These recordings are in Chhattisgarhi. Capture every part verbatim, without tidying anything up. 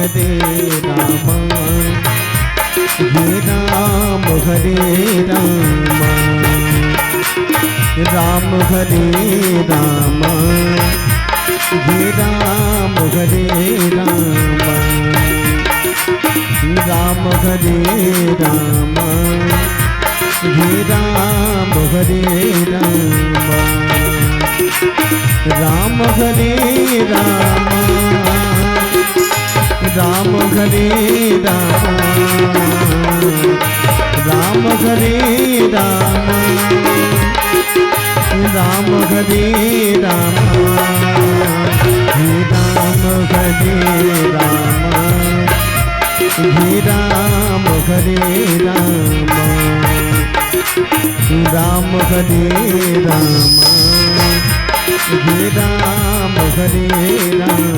हरे राम, हे राम हरे राम, राम हरे राम, हे राम हरे राम, राम हरे राम, हे राम हरे राम, राम हरे राम, राम हरे राम, राम हरे राम, राम हरे राम, हे राम हरे राम, हे राम हरे राम, राम हरे राम, हे राम हरे राम।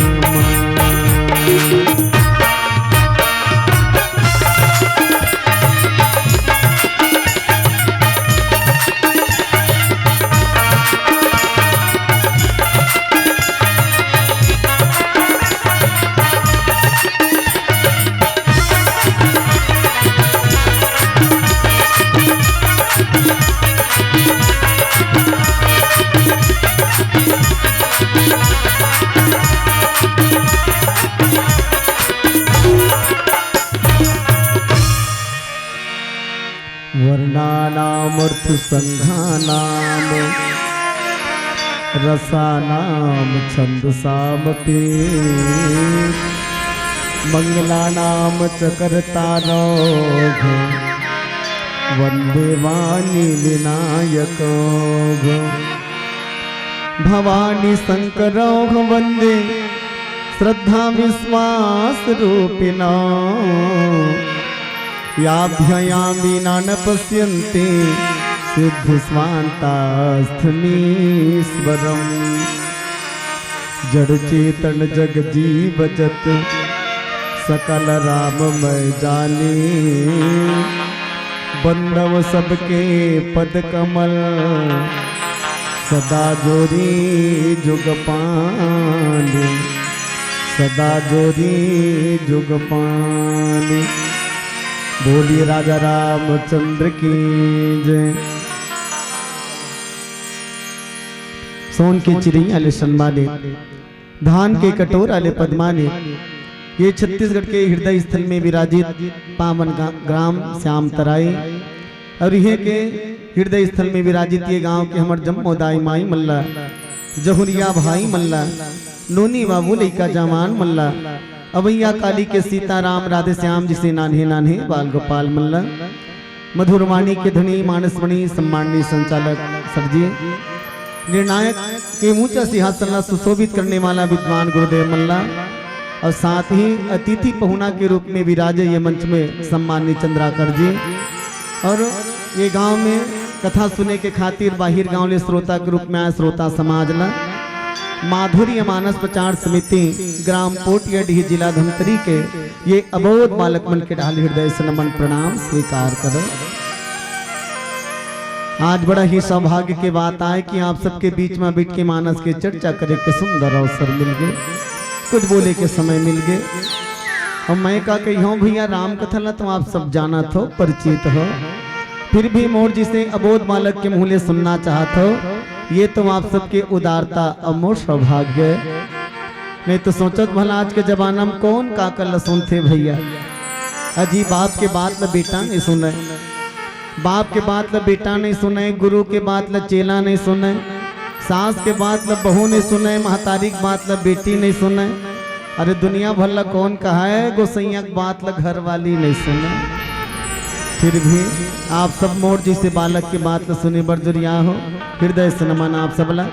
वर्णानामर्थसंघानां रसानां छंदसामपि। मंगलानां च कर्ता रौघ वंदे वाणी विनायकौघ। भवानी शंकरौघ वंदे श्रद्धा विश्वास रूपिणौ। याभ्ययां विना न पश्यन्ति सिद्धिस्वान्तास्थमीश्वरम्। जड़ चेतन जग जीव जत सकल राम मैं जानी। बंदव सबके पद कमल सदा जोरी जुग पानी, सदा जोरी जुग पानी। बोलिए राजा रामचंद्र की जय। सोन के चिड़ैया ले सनमाने, धान के कटोरा ले पदमाने, ये छत्तीसगढ़ के हृदय स्थल में विराजित पावन गा-, ग्राम श्याम तराई। और इहे के हृदय स्थल में विराजित ये गांव के हमर जम्मो दाई माई मन ला, जहुरिया भाई मन ला, नोनी बाबू लइका जवान मन ला, अवैया काली के सीताराम राधे श्याम जइसे नान्हे नान्हे बाल गोपाल मन ला, मधुरवाणी के धनी मानसमणि सम्माननीय संचालक सर जी, निर्णायक के ऊंचा सिंहासन ला सुशोभित करने वाला विद्वान गुरुदेव मन ला, और साथ ही अतिथि पहुना के रूप में विराजे ये मंच में सम्माननीय चंद्राकर जी, और ये गांव में कथा सुने के खातिर बाहिर गांव ले श्रोता के रूप में आए श्रोता समाज ला माधुर्य मानस प्रचार समिति ग्राम पोटियाडीह जिला धमतरी के ये अबोध बालक मन के डाल हृदय से नमन प्रणाम स्वीकार करो। आज बड़ा ही सौभाग्य के बात आए कि आप सबके बीच में बैठ के मानस के चर्चा करे के सुंदर अवसर मिल गए, कुछ बोले के समय मिल गए। और मैं का कही हूँ भैया, राम कथा ला तो आप सब जानत हो, परिचित हो, फिर भी मोर जइसे अबोध बालक के मुँह ले सुनना चाहत हो, ये तो आप सबके उदारता और मोर सौभाग्य है। नहीं तो सोचत भला आज के जमाना में कौन का कर ल सुनथे भैया। अजी बाप के बात ल बेटा नहीं सुने, बाप के बात ल बेटा नहीं सुने, गुरु के बात ल चेला नहीं सुने, सास के बात ल बहू नहीं सुने, महतारी के बात ल बेटी नहीं सुने। अरे दुनिया भर ल कौन कहाए, गोसैया के बात ल घर वाली नहीं सुने। फिर भी आप सब मोर जइसे बालक के बात ल सुने बर जुरिया हो, हृदय से नमन आप सब ला।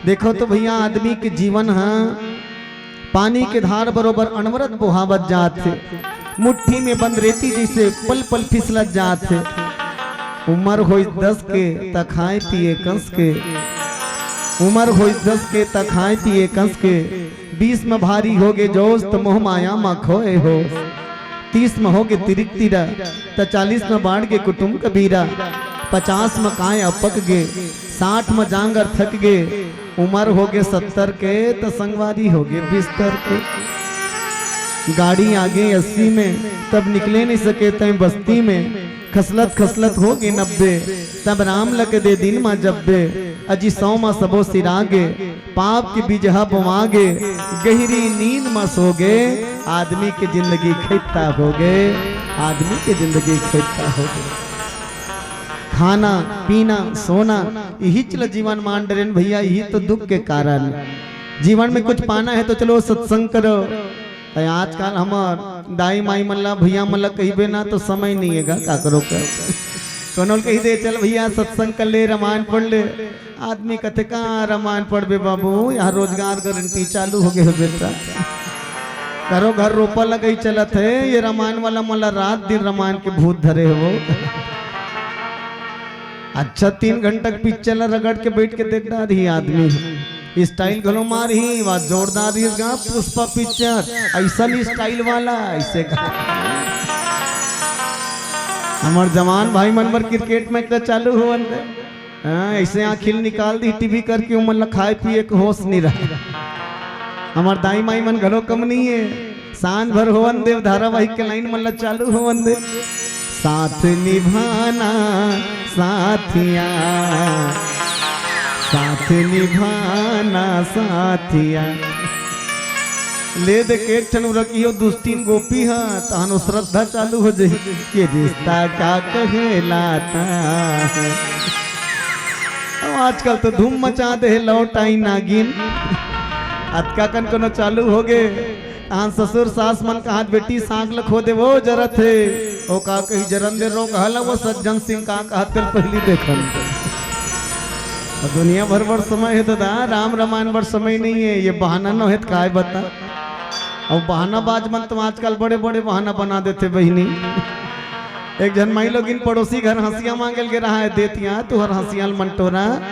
देखो तो भैया, आदमी के जीवन ह पानी के धार बरोबर अनवरत बोहावत जात हे। मुट्ठी में बंद रेती जइसे पल पल फिसलत जात हे। उमर होइस दस के त खाए पिए कंस के, उमर होइस दस के त खाए पिए कंस के, बीस म भारी होगे जोस त मोह माया म खोए होस। तीस म होगे तिरिक तीरा, त चालीस म बाढ़ गे कुटुम कबीरा। पचास म काय अपक गे, साठ म जांगर थक गे, उमर होगे सत्तर के, त संगवारी होगे बिस्तर के। गाड़ी आगे अस्सी में, तब निकले नहीं सके तैं बस्ती में। खसलत खसलत हो गे नब्बे, तब राम ल के दे दिन मा जब्बे। अजी सौ मा सबो सिरा गे, पाप के बीजहा बोवा गे। गहिरी नींद मा सो गे, आदमी के जिंदगी खैता हो गे, आदमी के जिंदगी खैता हो गे। खाना पीना सोना, इही चला जीवन मान डरेन भैया, इही तो दुख के कारण। जीवन में कुछ पाना है तो चलो सत्संग करो। अरे आजकल हमर दाई माई मन ला, भैया मन ला कहिबे ना तो समय नहीं है गा, का करो कर। कोनो ल कहि दे, "चल भैया सत्संग कर ले, रामायण पढ़ ले।" आदमी कथे, "का रामायण पढ़बे बाबू, यहाँ रोजगार गारंटी चालू हो गे हे बेटा। करो घर रोपा लगई चलत हे, ये रामायण वाला मन ला रात दिन रामायण के भूत धरे हे वो।" अच्छा, तीन घंटा के पिक्चर ला रगड़ के बैठ के देख डारही आदमी। स्टाइल घलो मारही, वाह जोरदार रहिस गा पुष्पा पिक्चर, ऐसन स्टाइल वाला, ऐसे का। हमर जवान भाई मन बर क्रिकेट मैच ला चालू होवन दे। हाँ, ऐसे आँखी ल निकाल दी टीवी करके, उमन ला खाए पिए के होश नहीं रहा। हमर दाई माई मन घलो कम नहीं है। सांझ भर होवन दे, धारावाहिक के लाइन मन ला चालू होवन दे। साथ निभाना साथिया, साथ निभाना साथिया। ले दे के एक ठन रखियो, दू तीन गोपी ह, तहन ओ श्रद्धा चालू हो जाही। ये रिश्ता का कहलाता है। अब आजकल तो धूम मचा दे हे, लौट आई नागिन। अतका कन कोनो चालू हो गे। तहान ससुर सास मन कहात, "बेटी, साग ल खो दे, वो जरत हे।" ओ का कही, "जरन दे, रोग हला, वो सज्जन सिंह का कहत, तेल पहली देखन।" अब दुनिया भर बर समय है दादा, राम रामायण बर समय नहीं है। ये बहाना न होत काय बता। अब बहानाबाज मन तो आजकल बड़े-बड़े बहाना बना देथे बहिनी। एक झन माई लोगिन पड़ोसी घर हंसिया मांगे ल गे रहा है, "देतिया तुहर हंसिया ल मंटोरा।"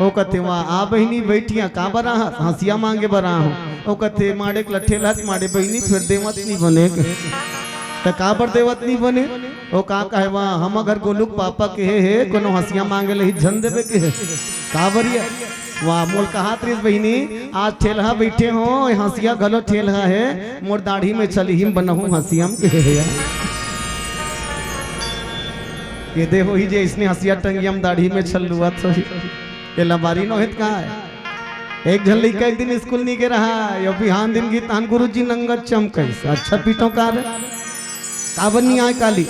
ओ कथे, "वाह, आ बहिनी बइठिया, का बर आहस?" "हंसिया मांगे बर आहूं।" ओ कथे, "माड़े के लठे लहत माड़े बहिनी, फेर देवत नी बने।" "त का बर देवत नी बने?" ओ का कहे, "वाह, हम घर गोलू के पापा के हे, हे, कोनो हंसिया मांगे ल ही झन देबे के हे।" "का बरिया?" "वाह, मोल कहात रहिस बहिनी, आज ठेलहा बइठे हो, हंसिया घलो ठेलहा हे, मोर दाढ़ी में छलही म बनहूं हंसिया म," के हे यार। ये दे होही जे इसने हंसिया टंगिया म दाढ़ी में छल्लुआत होही। ये लबारी नोहेत का है? एक झन लइका एक दिन स्कूल नी गे रहा, यो बिहान दिन गी तहान, "गुरुजी नंगत चमकइस।" "अच्छा पीटो का रे? काबर नी आय काली?"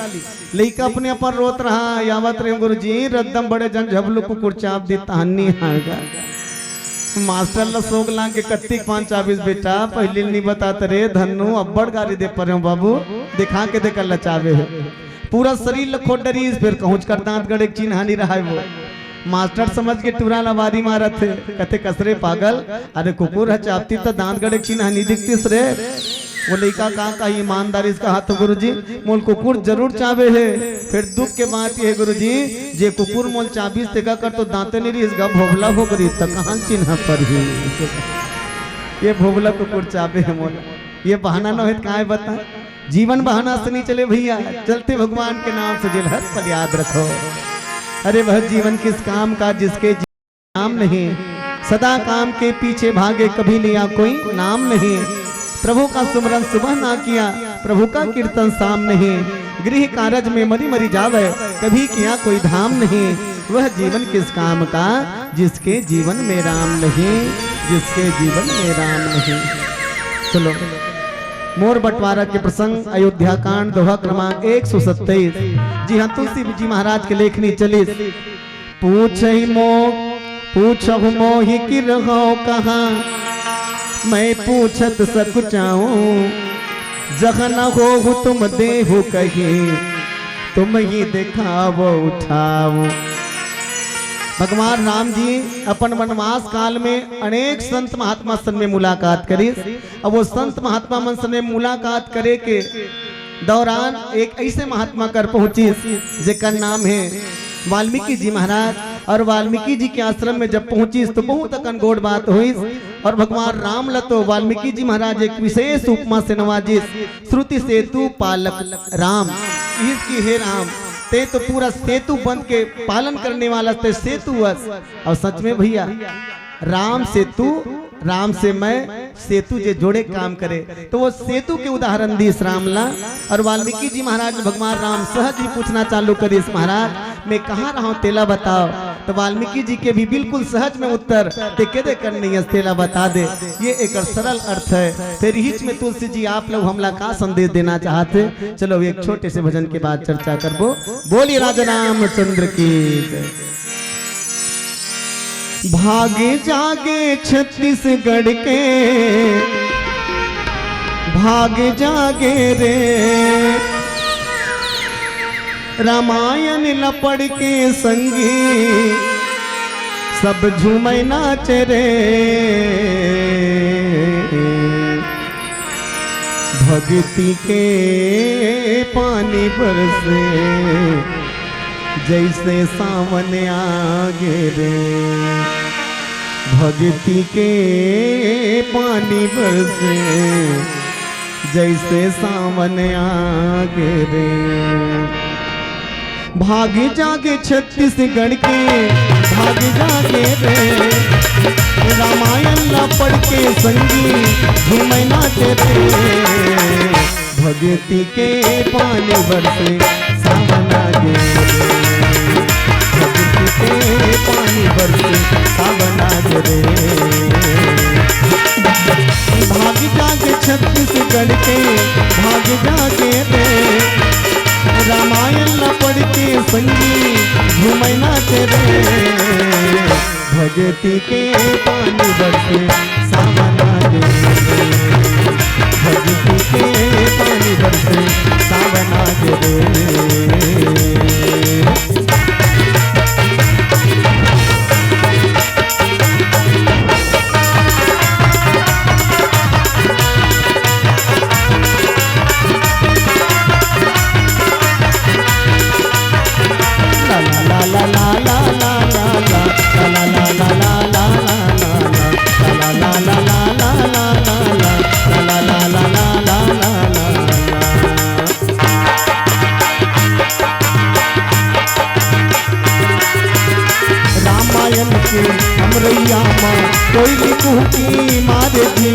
लइका अपने अपन रोत रहा, "आवत रहे गुरुजी, रद्दम बड़े जन झबलू कुकुर चाब दी तहान नी आय गा।" मास्टर ल सोग लाग के, "कत्तिक पान चाबिस बेटा, पहली नी बतात रे धन्नू, अब्बड़ गारी दे परे हो बाबू, दिखा के देकर ल चाबे हे।" पूरा शरीर ल खोद डरिस, फेर कहूंच कर दांत गड़े के चिन्हा नी रहाय वो। मास्टर समझ के टूरा ल बारी मारत हे, कथे, "कस रे पागल, अरे कुकुर ह चाबतिस त दांत गड़े के चिन्हा नी दिखतिस रे।" वो लइका का, का ईमानदारी से कहात हे, "गुरुजी, मोल कुकुर जरूर चाबे हे, फेर दुख के बात ये हे गुरुजी, जे कुकुर मोल चाबिस तेका कर तो दांते नी रहिस गा, भोभला हो गे रहिस, त कहां चिन्हा परही?" ये भोभला कुकुर चाबे हे मोला। ये बहाना नोहेत काय बता। जीवन बहाना से नहीं चले भैया, चलते भगवान के नाम से जेल हर पल याद रखो। अरे वह जीवन किस काम का जिसके जी-, नाम नहीं, सदा काम के पीछे भागे, कभी लिया कोई नाम नहीं। प्रभु का सुमरन सुबह ना किया, प्रभु का कीर्तन शाम नहीं। गृह कारज में मरी मरी जावे, कभी किया कोई धाम नहीं। वह जीवन किस काम का जिसके जीवन में राम नहीं, जिसके जीवन में राम नहीं। चलो, मोर बंटवारा के प्रसंग, अयोध्या कांड, दोहा क्रमांक एक सौ सत्ताईस। जी हाँ, तुलसी जी महाराज के लेखनी चलिस। पूछहि मो, पूछहु मोहि कि रहो कहाँ, मैं पूछत सकुचाऊं। जहाँ न होहु तुम देहु कहीं, तुम ही दिखावो ठाव। भगवान राम जी अपन वनवास काल में अनेक संत महात्मा सन में मुलाकात करिस। अब वो संत महात्मा मन सन में मुलाकात करे के दौरान एक ऐसे महात्मा कर पहुंचिस, जेकर नाम है वाल्मीकि जी महाराज। और वाल्मीकि जी के आश्रम में जब पहुंचिस तो बहुत अकन गोठ बात होइस। और भगवान राम ल तो वाल्मीकि जी महाराज एक विशेष उपमा से नवाजिस, श्रुति सेतु पालक राम। इसकी हे राम, ते तो पूरा सेतु बंध के पालन करने वाला ते सेतु अस। और सच में भैया, राम सेतु राम से मैं सेतु जे जोड़े काम करे, तो वो सेतु के उदाहरण दिस राम ला। और वाल्मीकि जी महाराज भगवान राम सहज ही पूछना चालू करिस, महाराज, मैं कहाँ रहूं, तेला बताओ। तो वाल्मीकि जी के भी बिल्कुल सहज में उत्तर, "ते केदे कर नइ अस, तेला बता दे।" ये एकर सरल अर्थ है। फिर इहिच में तुलसी जी आप लोग हमला का संदेश देना चाहत हे, चलो एक छोटे से भजन के बाद चर्चा करबो। बोलिए राजा रामचंद्र की जय। भाग जागे छत्तीसगढ़ के, भाग जागे रे। रामायण ल पढ़ के संगी, सब झूमै नाचे रे। भक्ति के पानी बरसे, जैसे सावन आगे रे। भक्ति के पानी बरसे, जैसे सावन आगे रे। भाग जागे छत्तीसगढ़ के, भाग जागे रे। रामायण ला पढ़ के संगी, झूमै नाचे रे। भक्ति के पानी बरसे, सावन आगे रे। भक्ति के पानी बरसे, सावन आगे रे। भाग जागे छत्तीसगढ़ के, भाग जागे रे। रामायण ला पढ़ के संगी, झूमै नाचे रे। भक्ति के पानी बरसे, सावन आगे रे। भक्ति के पानी बरसे, सावन आगे रे। रामायण के हमरैया मा कोई कुहकी मारे जी।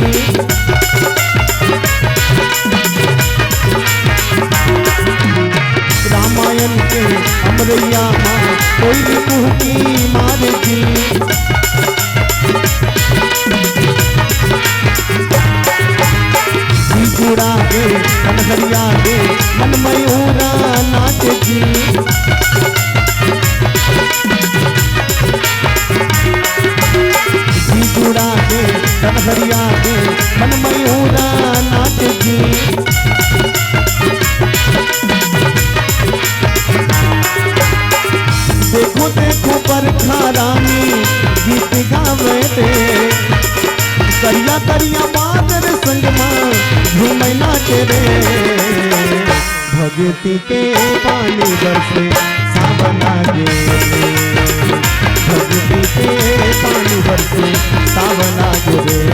रामायण के हमरैया मा कोई कुहकी मारे जी। जी जुड़ा के, कनहरिया के, मन मयूरा नाच जी। जी जुड़ा के, कनहरिया के, मन मयूरा नाच जी। देखो, देखो, बरखा रानी गीत गावे रे। करिया, करिया बादर संग मा झूमै नाचे रे। भक्ति के पानी बरसे, सावन आगे रे। भक्ति के पानी बरसे, सावन आगे रे।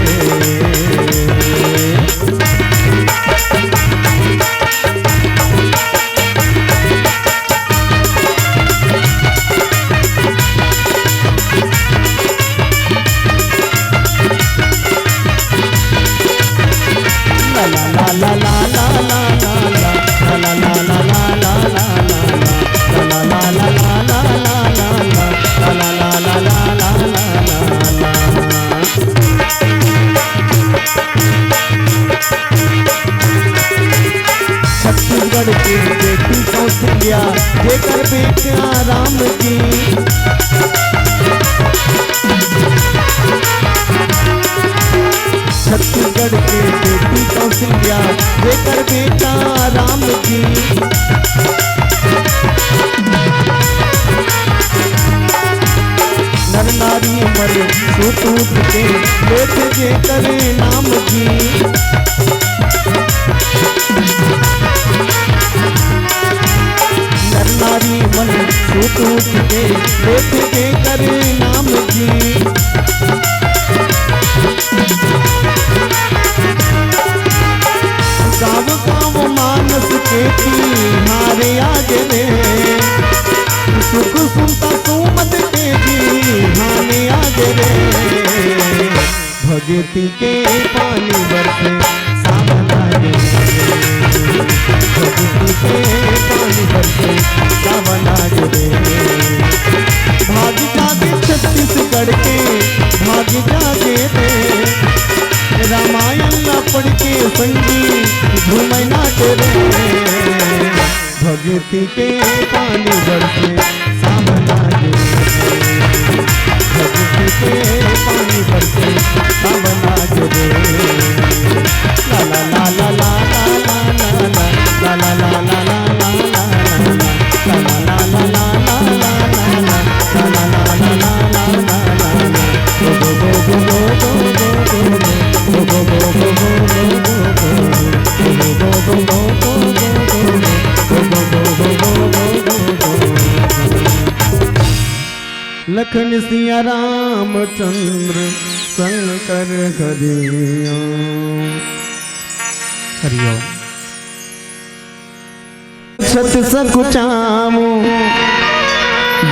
छत्तीसगढ़ के बेटी कौशल्या, जेकर बेटा राम जी। छत्तीसगढ़ के बेटी कौशल्या, जेकर बेटा राम जी। नर नारी मन सूत उठ के, लेत जेकर नाम जी। नर नारी मन सूत उठ के, लेत जेकर नाम जी। गाँव गाँव मानस के तिहार आगे रे। सुख सुनता सुमन के जी हाने आगे रे। भगत के पानी बरसे, सावन आ गे। भक्ति के पानी बरसे, सावन आ गे। भाग जागे छत्तीसगढ़ के, भाग जागे रे। रामायण ला पढ़ के संगी झूमे नाचे रे। भक्ति के पानी बरसे, सावन आ गे। भक्ति के पानी बरसे, सावन आ गे। ला ला ला ला। लखन सिया रामचंद्र शंकर हरिओम। हरिओम। छत सकुचामू,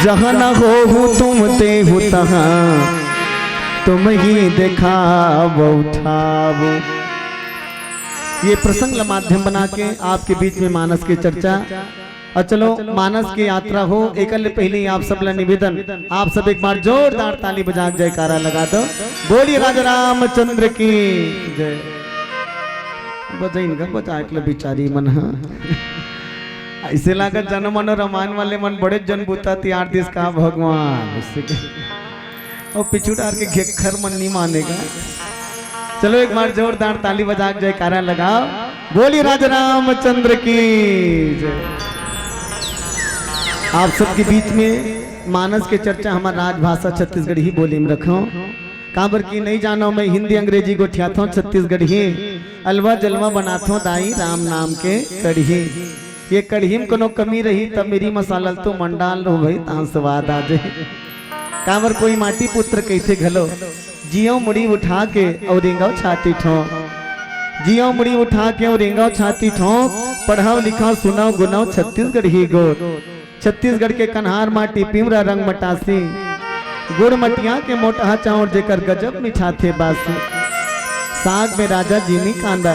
जहाँ न होहू तुम तेहू तहाँ, तुम ही देखाव उठाव। ये प्रसंग ला माध्यम बना के आपके बीच में मानस के चर्चा। और चलो, मानस के यात्रा हो, एकर ले पहले आप सब ला निवेदन, आप सब एक बार जोरदार ताली बजा के जयकारा लगा दो। बोलिए राजा रामचंद्र की जय। बजाइन का बजा के बिचारी मन ह। ऐसे लागत जनमन रामायण वाले मन बड़े जन बूता तियार दिस का भगवान। इससे के-, और पिछू डार के घेखर मन नहीं मानेगा। चलो एक बार जोरदार ताली बजा के जयकारा लगाओ। बोलिए राजा रामचंद्र की जय। आप सबके बीच में मानस के चर्चा हमार राजभाषा छत्तीसगढ़ी बोली में रखो। काबर की नहीं जानो मैं हिंदी अंग्रेजी गोठियाथों छत्तीसगढ़ी अलवा जलवा बनाथों दाई राम नाम के कढ़ी। ये कढ़ी में कोनो कमी रही तब मेरी मसाला तो मन डाल लो भाई, तान स्वाद आ जाए। काबर कोई माटी पुत्र कहिथे घलो, जियो मुड़ी उठा के अउ रेंगव छाती ठोंक। जियो मुड़ी उठा के अउ रेंगव छाती ठोंक। पढ़व लिखव सुनव गुनव छत्तीसगढ़ी गोठ। छत्तीसगढ़ के कन्हार माटी पिंवरा रंग मटासी। गुड़ मटिया के मोटहा चाउर जेकर गजब मिठाथे बासी। साग में राजा जिमी कांदा।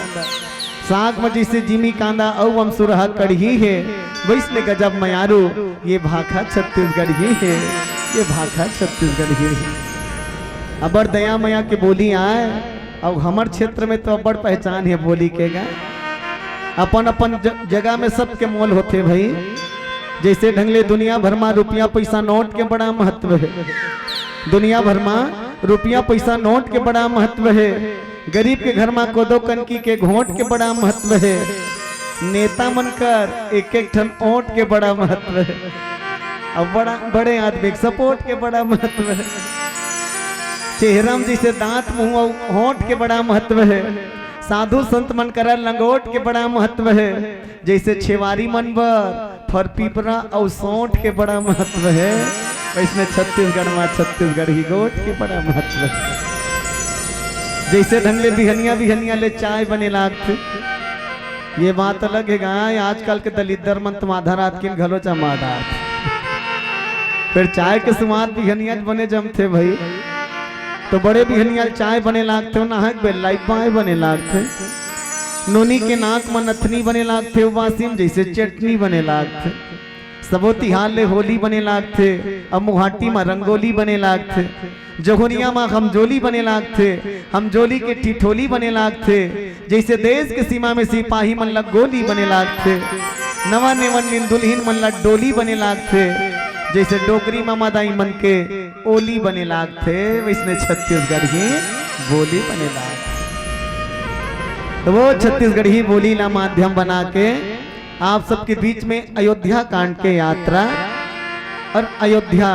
साग में जैसे जिमी कांदा अउ अमसुरहा कढ़ी हे, वैसने गजब मयारू ये भाखा छत्तीसगढ़ी हे, ये भाखा छत्तीसगढ़ी हे। अब्बड़ दया मया के बोली आय, अउ हमर क्षेत्र में तो अब्बड़ पहचान हे बोली के गा। अपन अपन ज-, जगह में सबके मोल होथे भाई। जैसे ढंग ले दुनिया भर मा रुपया पैसा नोट के बड़ा महत्व हे, दुनिया भर मा रुपया पैसा नोट के बड़ा महत्व हे। गरीब के घर मा कोदो कनकी के घोंट के बड़ा महत्व हे। नेता मन कर एक एक ठन ओंठ के बड़ा महत्व हे। अब बड़ा, बड़े आदमी के सपोर्ट के बड़ा महत्व हे। चेहरा में जैसे दांत, मुंह अउ होंठ के बड़ा महत्व हे। साधु संत मन करा लंगोट के बड़ा महत्व हे। जैसे छेवारी मन बर फर पीपरा अउ सोंठ के बड़ा महत्व हे, वैसने छत्तीसगढ़ मा छत्तीसगढ़ी गोठ के बड़ा महत्व हे। जैसे ढंग ले बिहनिया बिहनिया ले चाय बने लागथे, ये बात अलग हे गा, आजकल के दलिद्दर मन तो आधा रात के घलो जमा डारथे। फेर चाय के सुवाद बिहनिया बने जमथे भाई। तो बड़े बिहनिया चाय बने लागथे, नहाय के बेर लाइफ बाय बने लागथे। नोनी के नाक म नथनी बने लागथे, उबासी म जैसे चटनी बने लागथे। सबो तिहार ले होली बने लागथे, अब मुहाटी म रंगोली बने लागथे। जहुनिया म हमजोली बने लागथे, हमजोली के ठिठोली बने लागथे। जैसे देश के सीमा में सिपाही मन ला गोली बने लागथे, नवा नेवन दिन दुल्हिन मन ला डोली बने लागथे। जैसे डोकरी म मदाई मन के ओली बने लागथे, वैसने छत्तीसगढ़ी बोली बने लागथे। तो वो छत्तीसगढ़ी बोली ला माध्यम बना के आप सबके बीच में अयोध्या कांड के यात्रा और अयोध्या,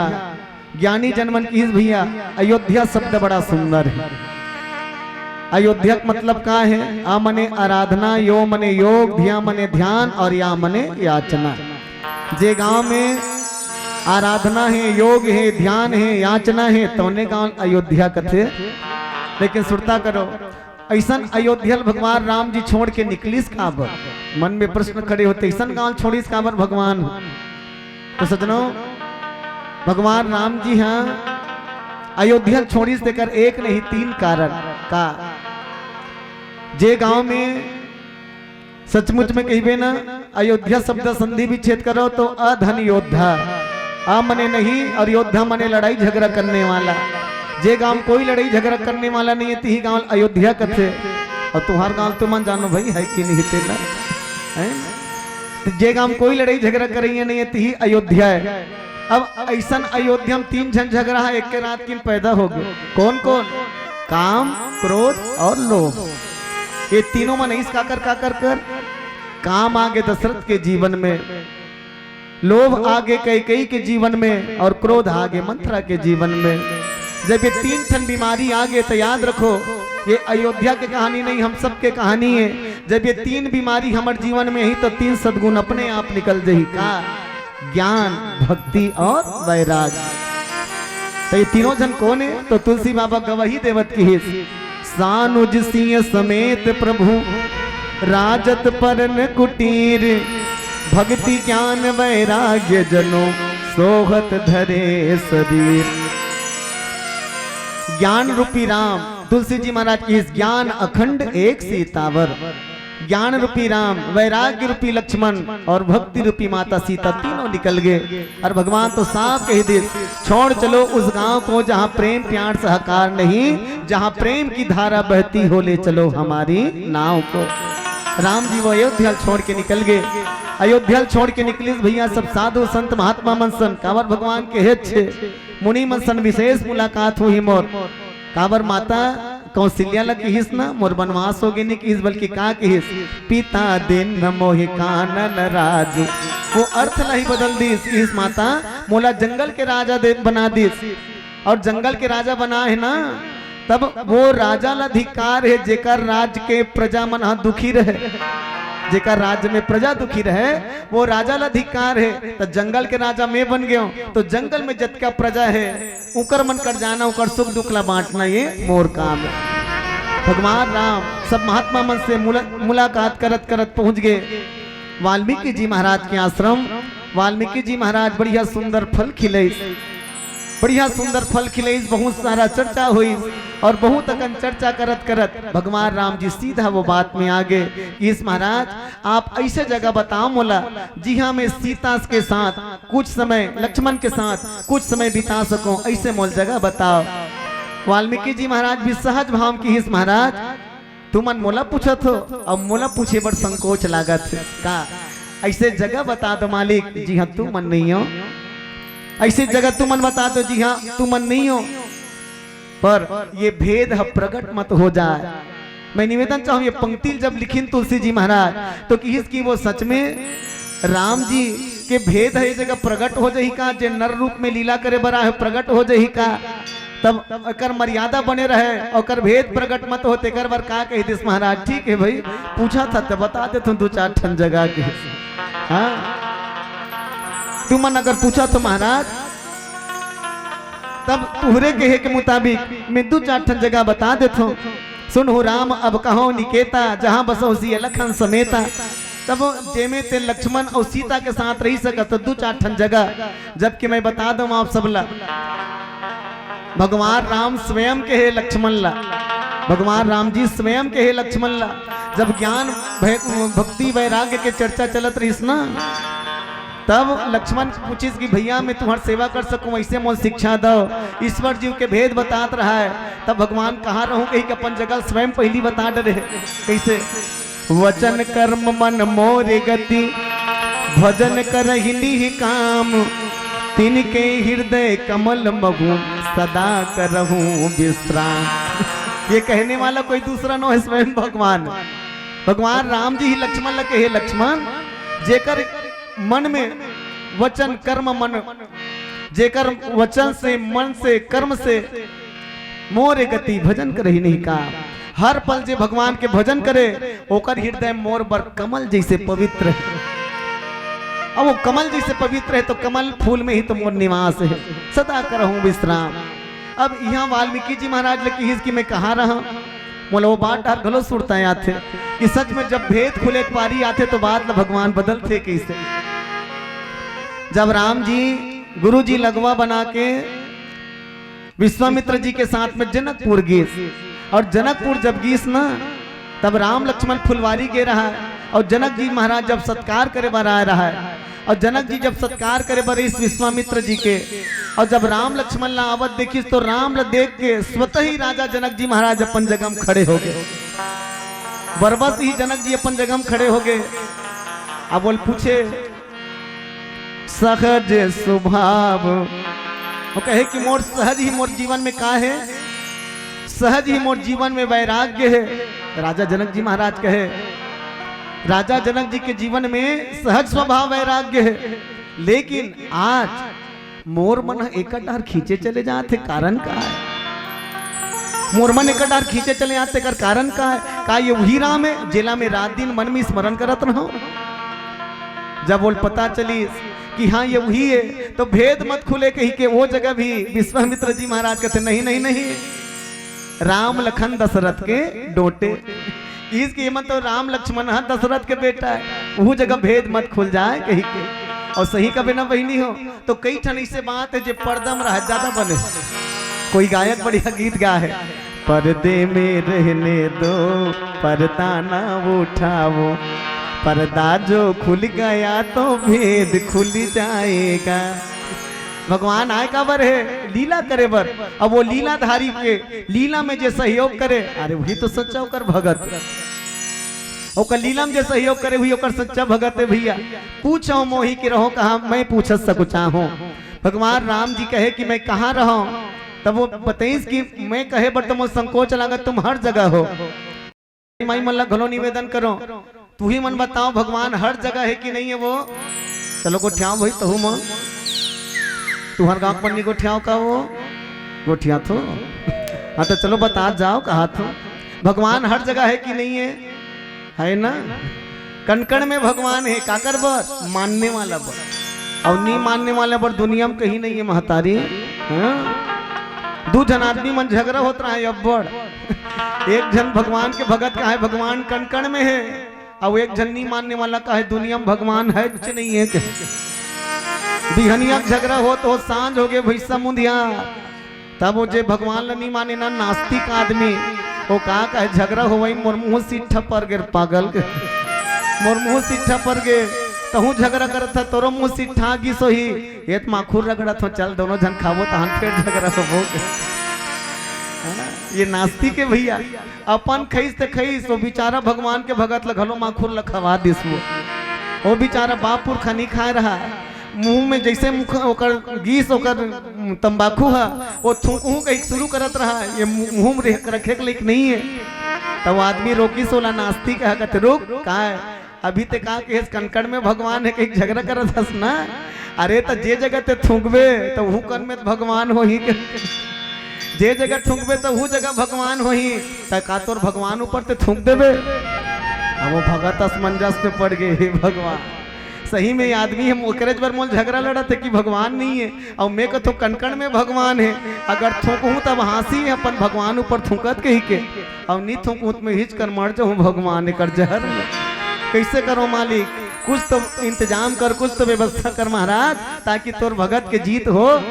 ज्ञानी जन मन किहिस भैया, अयोध्या शब्द बड़ा सुंदर हे। अयोध्या के मतलब का हे? अ मने आराधना, यो मने योग, ध्या मने ध्यान और या मने याचना। जे गांव में आराधना हे, योग हे, ध्यान हे, याचना हे, तौने गांव अयोध्या कथे। लेकिन सुरता करो, अइसन अयोध्या ल भगवान राम जी छोड़ के निकलिस काबर? मन में प्रश्न खड़े होथे, अइसन गांव छोड़िस काबर भगवान? तो सजनो, भगवान राम जी ह अयोध्या ल छोड़िस तेकर एक नहीं तीन कारण। का? जे गांव में सचमुच में कहिबे ना, अयोध्या शब्द संधि विच्छेद करो तो अ धन योद्धा, अ मने नहीं और योद्धा मने लड़ाई झगड़ा करने वाला। जे गांव कोई लड़ाई झगड़ा करने वाला नहीं है, तिही गांव अयोध्या कथे। और तुम्हार गांव तो मन जानो भाई, है कि नहीं तेला, है? तो जे गांव कोई लड़ाई झगड़ा करइया नहीं है, तिही अयोध्या है। अब ऐसन अयोध्या में तीन झन झगड़ा है, एक के रात किन पैदा हो गए। कौन कौन? काम, क्रोध और लोभ। ये तीनों मन इस काकर काकर कर। काम आगे दशरथ के जीवन में, लोभ आगे कैकेयी के जीवन में और क्रोध आगे मंथरा के जीवन में। जब ये तीन ठन बीमारी आगे तो याद रखो, ये अयोध्या के कहानी नहीं, हम सबके कहानी है। जब ये तीन बीमारी हमर जीवन में ही तो तीन सद्गुण अपने आप निकल जही का? ज्ञान, भक्ति और वैराग्य। तो ये तीनों झन कौन है? तो तुलसी बाबा गवाही देवत किहिस, सानुज सिय समेत प्रभु राजत परन कुटीर, भक्ति ज्ञान वैराग्य जनो सोहत धरे शरीर। ज्ञान रूपी राम, तुलसी जी महाराज किहिस ज्ञान अखंड एक सीतावर। ज्ञान रूपी राम, वैराग्य रूपी लक्ष्मण और भक्ति रूपी माता सीता, तीनों निकल गए। और भगवान तो साफ कहि दिस, छोड़ चलो उस गांव को जहां प्रेम प्यार सहकार नहीं, जहां प्रेम की धारा बहती हो, ले चलो हमारी नाव को। राम जी वो अयोध्या ल छोड़ के निकल गए। अयोध्या ल छोड़ के निकलिस भैया, सब साधु संत महात्मा मन सन, काबर भगवान के हेत छे, मुनि मन सन विशेष मुलाकात होही मोर। काबर माता कौशल्या ला किहिस ना, मोर बनवास हो गे, नहीं किहिस, बल्कि का किहिस, पिता दीन्ह मोहि कानन राजु। वो अर्थ ला ही बदल दिस, किहिस माता मोला जंगल के राजा दे बना दिस। और जंगल के राजा बना है ना, तब वो राजा ला अधिकार है जेकर राज के प्रजा मन हा दुखी रहे, जेकर राज्य में प्रजा दुखी रहे, वो राजा ला अधिकार है। तो जंगल के राजा मैं बन गयो, तो जंगल में जतका प्रजा है उकर मन कर जाना, उकर सुख दुख ला बांटना, ये मोर काम है। भगवान राम सब महात्मा मन से मुला-, मुलाकात करत करत पहुंच गए वाल्मीकि जी महाराज के आश्रम। वाल्मीकि जी महाराज बढ़िया सुंदर फल खिलइस, बढ़िया सुंदर फल खिलइस, बहुत सारा चर्चा होइस और बहुत अकन चर्चा करत करत भगवान राम जी सीधा वो बात में आ गए कि इस महाराज, आप ऐसे जगह बताओ मोला, जिहां मैं सीता के साथ कुछ समय, लक्ष्मण के साथ कुछ समय बिता सको, ऐसे मोल जगह बताओ। वाल्मीकि जी महाराज भी सहज भाव किहिस, महाराज, तुमन मोला पूछत हो, अब मोला पूछे बर संकोच लागत हे का? ऐसे जगह बता दो मालिक, जिहां तुमन नहीं हो। ऐसे जगह तुमन बता दो, जिहां तुमन नहीं हो। पर ये भेद ह प्रगट मत हो जाए। मैं निवेदन चाहूं, ये पंक्ति जब लिखिन तुलसी जी महाराज, तो किहिस कि वो सच में राम जी के भेद ह ये जगह प्रगट हो जाही का, जे नर रूप में लीला करे बर आए, प्रगट हो जाही का? तब एकर मर्यादा बने रहे, ओकर भेद प्रगट मत हो, तेकर बर का कहि दिस महाराज? ठीक है भाई, पूछा था तो बता देथों दू चार ठन जगह के। हाँ, तुमन अगर पूछा तो महाराज, तब तुहरे कहे के मुताबिक मैं दू चार ठन जगह बता देथों। सुनहु राम अब कहो निकेता, जहाँ बसहु सिय लखन समेता। तब जेमे ते लक्ष्मण और सीता के साथ रही सकत तो दू चार ठन जगह, जबकि मैं बता दूं आप सब ला, भगवान राम स्वयं कहे लक्ष्मण ला, भगवान राम जी स्वयं कहे लक्ष्मण ला, जब ज्ञान भय-, भक्ति वैराग्य के चर्चा चलत रहिस ना, तब लक्ष्मण पूछिस कि भैया, मैं तुम्हार सेवा कर सकूं, ऐसे मोल शिक्षा दो। ईश्वर जीव के भेद बतात रहा है, तब भगवान कहाँ रहूं कही के अपन जगह स्वयं पहली बता डरे। कैसे? वचन कर्म मन मोर गति, भजन करहि निहि काम, तिनके हृदय कमल महु सदा करहूं विश्राम। ये कहने वाला कोई दूसरा नो है, स्वयं भगवान। भगवान राम जी ही लक्ष्मण ला कहे, लक्ष्मण, जेकर मन में वचन कर्म मन, जेकर वचन से, मन से, कर्म से मोर गति भजन करहि निहि काम। हर पल जे भगवान के भजन करे, ओकर हृदय मोर बर कमल जैसे पवित्र है। अब वो कमल जैसे पवित्र है, तो कमल फूल में ही तो मोर निवास है, सदा करहूं विश्राम। अब इहां वाल्मीकि जी महाराज ल किहिस कि मैं कहाँ रहा, मोला वो बात डहर घलो सुरता आथे कि सच में जब भेद खुले के पारी आथे, तो बात ल भगवान बदलथे कैसे। जब राम जी गुरु जी लगवा बना के विश्वामित्र जी के साथ में जनकपुर गिस, अउ जनकपुर जब गीस ना, तब राम लक्ष्मण फुलवारी गे रहय, अउ जनक जी महाराज जब सत्कार करे बर आय रहय, अउ जनक जी जब सत्कार करे बर आइस विश्वामित्र जी के, अउ जब राम लक्ष्मण ला आवत देखिस, तो राम ला देख के स्वतः ही राजा जनक जी महाराज अपन जगह म खड़े होगे। बरबस ही जनक जी अपन जगह म खड़े होगे। अब ओला पूछे, सहज स्वभाव। वो कहे कि मोर सहज ही मोर जीवन में का हे? सहज ही मोर जीवन में वैराग्य हे। राजा जनक जी महाराज कहे, राजा जनक जी के जीवन में सहज स्वभाव वैराग्य हे, लेकिन आज मोर मन ह एकर डार खींचे चले जात हे, कारण का हे? मोर मन एकर डार खींचे चले जात हे, एकर कारण का हे? का ये वही राम हे, जेला मैं रात दिन मन में स्मरण करत रहूं? जब ओला पता चलिस कि हाँ, ये वही हे, तो भेद मत खुले कहिके वो जगह भी विश्वामित्र जी महाराज कहते, "नहीं, नहीं, नहीं, राम लखन दशरथ के डोंटे।" इसके ये मन तो राम लक्ष्मण ह दशरथ के बेटा हे, वो जगह भेद मत खुल जाय कहिके। अउ सही कबे ना बहिनी हो, तो कई ठन अइसे बात हे जे पर्दा म रहा ज्यादा बने। कोई गायक बढ़िया गीत गा हे, "पर्दे में रहने दो, पर्दा ना उठाओ, पर्दा जो खुल गया तो भेद खुल जाएगा।" भगवान आय काबर हे? लीला करे बर। अब वो लीलाधारी के लीला में जे सहयोग करे, अरे वही तो सच्चा ओकर भगत। ओकर लीला में जे सहयोग करे, वही ओकर सच्चा भगत हे भैया। पूछो मोहि किरहो कहा, मैं पूछत सकुचाहूं। भगवान राम जी कहे कि मैं कहाँ रहूं, तब वो बताइस कि मैं कहे बर तो मोर संकोच लागत, तुम हर जगह हो। माई मन ला घलो निवेदन करो, तुही मन बताओ, भगवान हर जगह हे कि नहीं हे वो? चलो गोठियाओ भाई, तहू मन। तुहर गांव के मन नहीं गोठियाओ का वो? गोठियाथो। हाँ, तो चलो बता जाओ, कहाथो। भगवान हर जगह हे कि नहीं हे? हे ना? कण-कण में भगवान हे, काकर बर? मानने वाला बर। अउ नी मानने वाला बर दुनिया में कहीं नहीं हे, महतारी। हाँ? दू झन आदमी मन झगरा होत रहा हे अब्बड़। एक झन भगवान के भगत कहा हे, "भगवान कण-कण में हे," अउ एक झन नी मानने वाला कहा हे, "दुनिया में भगवान हे कि नहीं हे?" बिहनिया के झगरा होत होत सांझ होगे, भैसा मुंधिया। तब वो जे भगवान ला नी माने ना, नास्तिक आदमी, वो का कहे, "झगरा होवई, मोर मुंह सिट्ठा पर गे, पागल के, मोर मुंह सिट्ठा पर गे, तहूं झगरा करत ह, तोरो मुंह सिट्ठा गिस होही, ये त माखुर रगड़त हो, चल दोनों झन खाबो, तहन फेर झगरा होबो।" ये नास्तिक हे भैया, अपन खइस ते खइस, वो बेचारा भगवान के भगत ला घलो माखुर ला खवा दिस वो। वो बेचारा बाप पुरखा नी खाय रहा, मुंह में जइसे मुख-, ओकर गीस, ओकर तंबाकू ह, वो थूकहूं कहिके शुरू करत रहा, ये मु-, मुंह में रख-, रखे के लायक नहीं हे। तब वो आदमी रोकिस ओला, नास्तिक ह, कहते, "रुक, का हे? अभी ते का कहेस, कण-कण में भगवान हे कहिके झगरा करत हस ना? अरे, त जे जगह ते थूकबे, त उहू कन में त भगवान होही के।" जे जगह थूकबे त उहू जगह भगवान होही, त का तोर भगवान ऊपर ते थूक देबे? अब वो भगत असमंजस में पड़ गे, "हे भगवान, सही में ये आदमी हम ओकरेच बर मोल झगरा लड़त हे कि भगवान नहीं हे, अउ मैं कथों कण-कण में भगवान हे, अगर थूकहूं तब हाँसी हे अपन भगवान ऊपर थूकत कहिके, अउ नी थूकहूं त मैं हिच कर मर जाहूं भगवान एकर जहर में। कइसे करों मालिक, कुछ तो इंतजाम कर, कुछ तो व्यवस्था कर महाराज, ताकि तोर भगत के जीत हो।"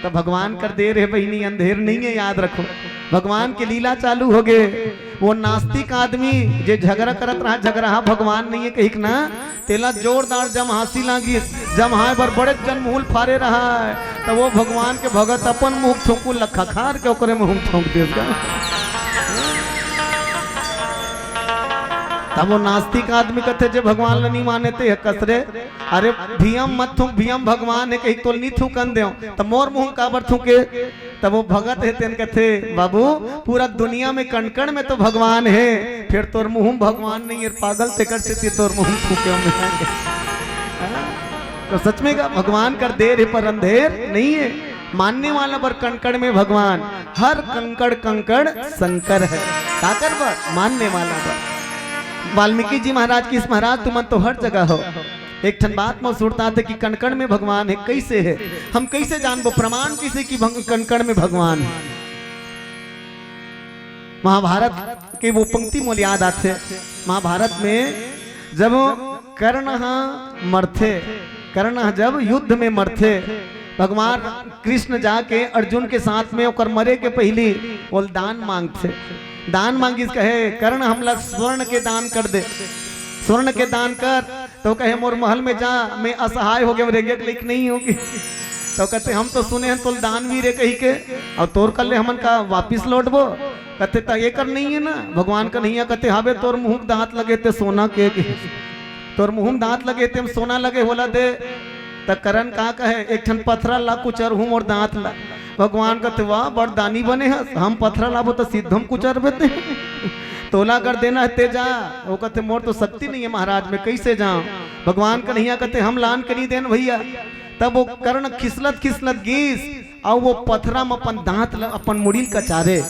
त भगवान कर देर हे बहिनी, अंधेर नहीं हे, याद रखो। भगवान के लीला चालू होगे। वो नास्तिक आदमी जे झगरा करत रहा, झगराहा भगवान नहीं हे कहिक ना, तेला जोरदार जमहासी लागिस। जमहाय बर बड़े जन मुहूं ल फारे रहा हे, त वो भगवान के भगत अपन मुहूं थूकू ल खखार के ओकरे मुहूं थूक देस गा। तब वो नास्तिक आदमी कथे, "जे भगवान ल नहीं माने ते ह कसरे, अरे भीम मत थूक, भीम भगवान हे कहिके तोल नहीं थूकन देव, त मोर मुहूं काबर थूके?" तब वो भगत हे तेन कथे, "बाबू, पूरा दुनिया में कण-कण में तो भगवान हे, फेर तोर मुहूं में भगवान नहीं हे, पागल, तेकर सेती तोर मुहूं में थूके हों मैं।" तो सच में का भगवान कर देर हे पर अंधेर नहीं हे। मानने वाला बर कण-कण में भगवान, हर कंकड़ कंकड़ शंकर हे। काकर बर? मानने वाला बर। वाल्मीकि जी महाराज कहिस, "महाराज, तुमन तो हर जगह हो।" एक ठन बात मोर सुरता आथे कि कण-कण में भगवान हे, कइसे हे? हम कइसे जानबो? प्रमाण कइसे कि भग-, कण-कण में भगवान हे? महाभारत के वो पंक्ति मोला याद आथे। महाभारत में जब कर्ण ह मरथे, कर्ण ह जब युद्ध में मरथे, भगवान कृष्ण जाके अर्जुन के साथ में ओकर मरे के पहिली ओला दान मांगथे। दान मांगिस, कहे, "कर्ण, हमला स्वर्ण के दान कर दे, स्वर्ण के दान कर।" तो कहे, "मोर महल में जा, मैं असहाय हो गेंव, रेंगेक लइक नहीं हो गे।" तो कथे, "हम तो सुने हन तोला दानवीर ए कहिके, अउ तोर कर ले हमन का वापिस लौटबो?" कथे, "त एकर नहीं हे ना?" भगवान कन्हैया कथे, "हाबे, तोर मुहूं के दांत लगे ते सोना के, तोर मुहूं के दांत लगे ते सोना लगे, ओला दे।" त कर्ण का कहे, "एक ठन पथरा ला कुचरहूं मोर दांत ला।" भगवान कथे, "वाह, बड़ दानी बने हस, हम पथरा लाबो त सिद्धम कुचरबे ते।" "तोला अगर देना हे ते जा।" वो कथे, "मोर तो शक्ति नहीं हे महाराज, मैं कइसे जांव?" भगवान कन्हैया कथे, "हम लान के नहीं देन भइया।" तब वो कर्ण खिसलत खिसलत गीस, अउ वो पथरा म अपन दांत ल, अपन मुड़ी ल कचारे,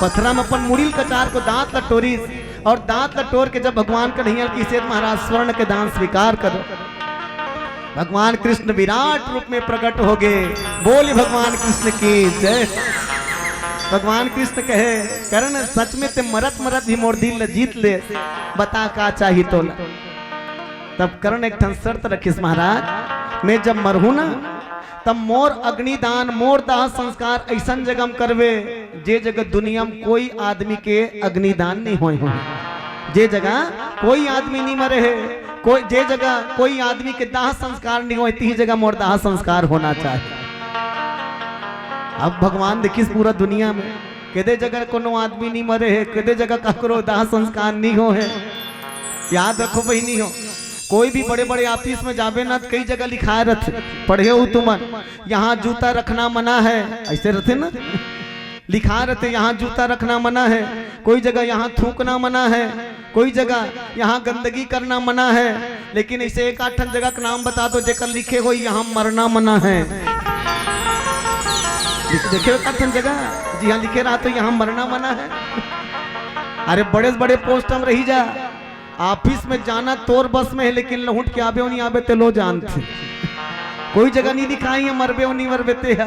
पथरा म अपन मुड़ी ल कचार के दांत ल टोरिस, अउ दांत ल टोर के जब भगवान कन्हैया ल कहिस, "महाराज, स्वर्ण के दान स्वीकार करो।" भगवान कृष्ण विराट रूप में प्रकट हो गे। बोल भगवान कृष्ण की जय। भगवान कृष्ण कहे, "कर्ण, सच में ते मरत मरत भी मोर दिल ल जीत ले, बता का चाही तोला?" तब कर्ण एक ठन शर्त रखिस, "महाराज, मैं जब मरहूं ना, तब मोर अग्निदान, मोर दाह संस्कार अइसन जगह म करबे, जे जगह दुनिया म कोई आदमी के अग्निदान नहीं होय हो, जे जगह कोई आदमी नहीं मरे हे, कोई, जे जगह कोई आदमी के दाह संस्कार नहीं होय, तिही जगह मोर दाह संस्कार होना चाही।" अब भगवान देखिस पूरा दुनिया में, केदे जगह कोनो आदमी नहीं मरे हे, केदे जगह काकरो दाह संस्कार नहीं हो हे। याद रखो बहिनी हो, कोई भी बड़े-बड़े ऑफिस में जाबे ना, त कई जगह लिखाए रथे, पढ़े हो तुमन, "यहाँ जूता रखना मना है", अइसे रथे ना, लिखाए रथे, "यहाँ जूता रखना मना है", कोई जगह, "यहाँ थूकना मना है", कोई जगह, "यहाँ गंदगी करना मना है", लेकिन अइसे एक आध ठन जगह के नाम बता दो, जेकर लिखे हो, "यहाँ मरना मना है"। लिख-, देखे हो एक आध ठन जगह, जी हाँ, लिखे रहा तो "यहाँ मरना मना है"। अरे, बड़े से बड़े पोस्ट म रही जा, ऑफिस में जाना तोर बस में हे, लेकिन लहुट के आबे अउ नहीं आबे ते लो जानथे। कोई जगह नहीं लिखाय हे मरबे अउ नहीं मरबे ते हा।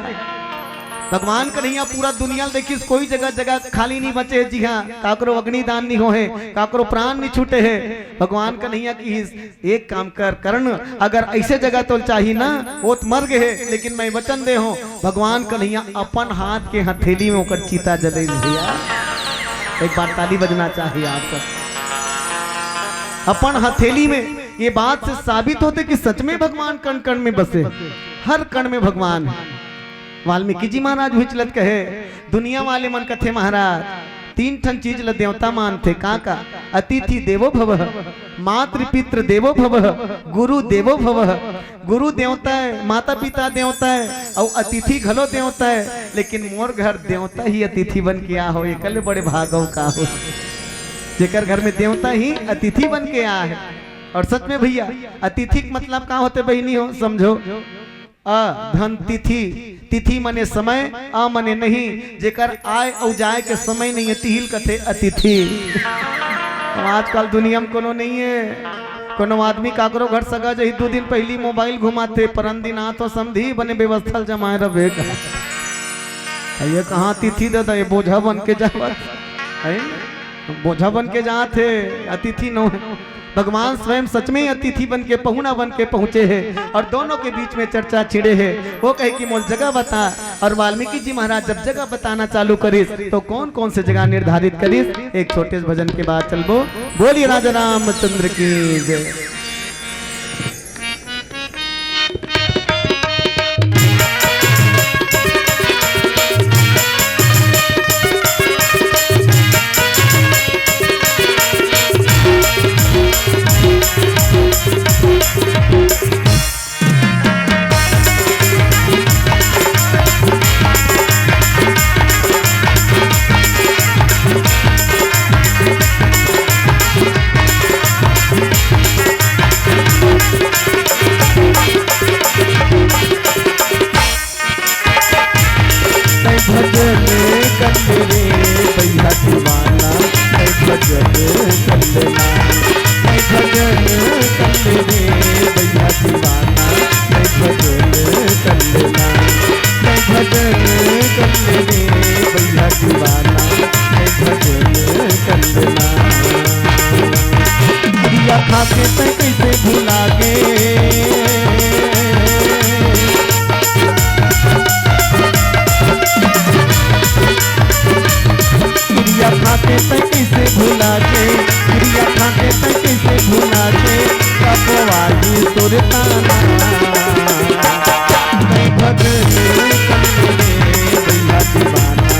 भगवान कन्हैया पूरा दुनिया ल देखिस, कोई जगह, जगह खाली नहीं बचे हे। जी हाँ, काकरो अग्निदान नहीं हो हे, काकरो प्राण नहीं छूटे हे। भगवान कन्हैया कहिस, "एक काम कर कर्ण, अगर अइसे जगह तोला चाही ना, वो त मर गे हे, लेकिन मैं वचन दे हों, भगवान कन्हैया अपन हाथ के हथेली में ओकर चिता जले भइया।" एक बार ताली बजना चाहिए आप सब। अपन हथेली में, ये बात से साबित होथे कि सच में भगवान कण कण में बसे, हर कण में भगवान हे। वाल्मीकि जी महाराज उही चलत कहे, दुनिया वाले मन कथे महाराज, तीन ठन चीज ल देवता मानथे, का का? अतिथि देवो भव, मातृ पितृ देवो भव, गुरु देवो भव। गुरु देवता हे, माता पिता देवता हे, अउ अतिथि घलो देवता हे, लेकिन मोर घर देवता ही अतिथि बन के आ हो, एकर ले बड़े भाग अउ का हो, जेकर घर में देवता ही अतिथि बन के आ हे। अउ सच में भइया, अतिथि के मतलब का होथे बहिनी हो, समझो। अ धन तिथि, तिथि मने समय, अ मने नहीं, जेकर आय अउ जाय के समय नहीं हे, तिही ल कथे अतिथि। अब आजकल दुनिया में कोनो नहीं हे, कोनो आदमी काकरो घर सगा जही, दू दिन पहिली मोबाइल घुमाथे, "परन दिन आथों समधी, बने व्यवस्था ल जमाय रबे" कहा। ये कहाँ अतिथि दादा, ये बोझा बन के जावत हे, बोझा बन के जात हे, अतिथि नो हे। भगवान स्वयं सच में अतिथि बन के, पहुना बन के पहुंचे हे अउ दोनों के बीच में चर्चा छिड़े हे। वो कहे कि मोर जगह बता, अउ वाल्मीकि जी महाराज जब जगह बताना चालू करिस, तो कौन कौन से जगह निर्धारित करिस, एक छोटे से भजन के बाद चलबो। बोलिए राजा रामचंद्र की जय। सुरताना। तै भजन कर ले भैया दीवाना,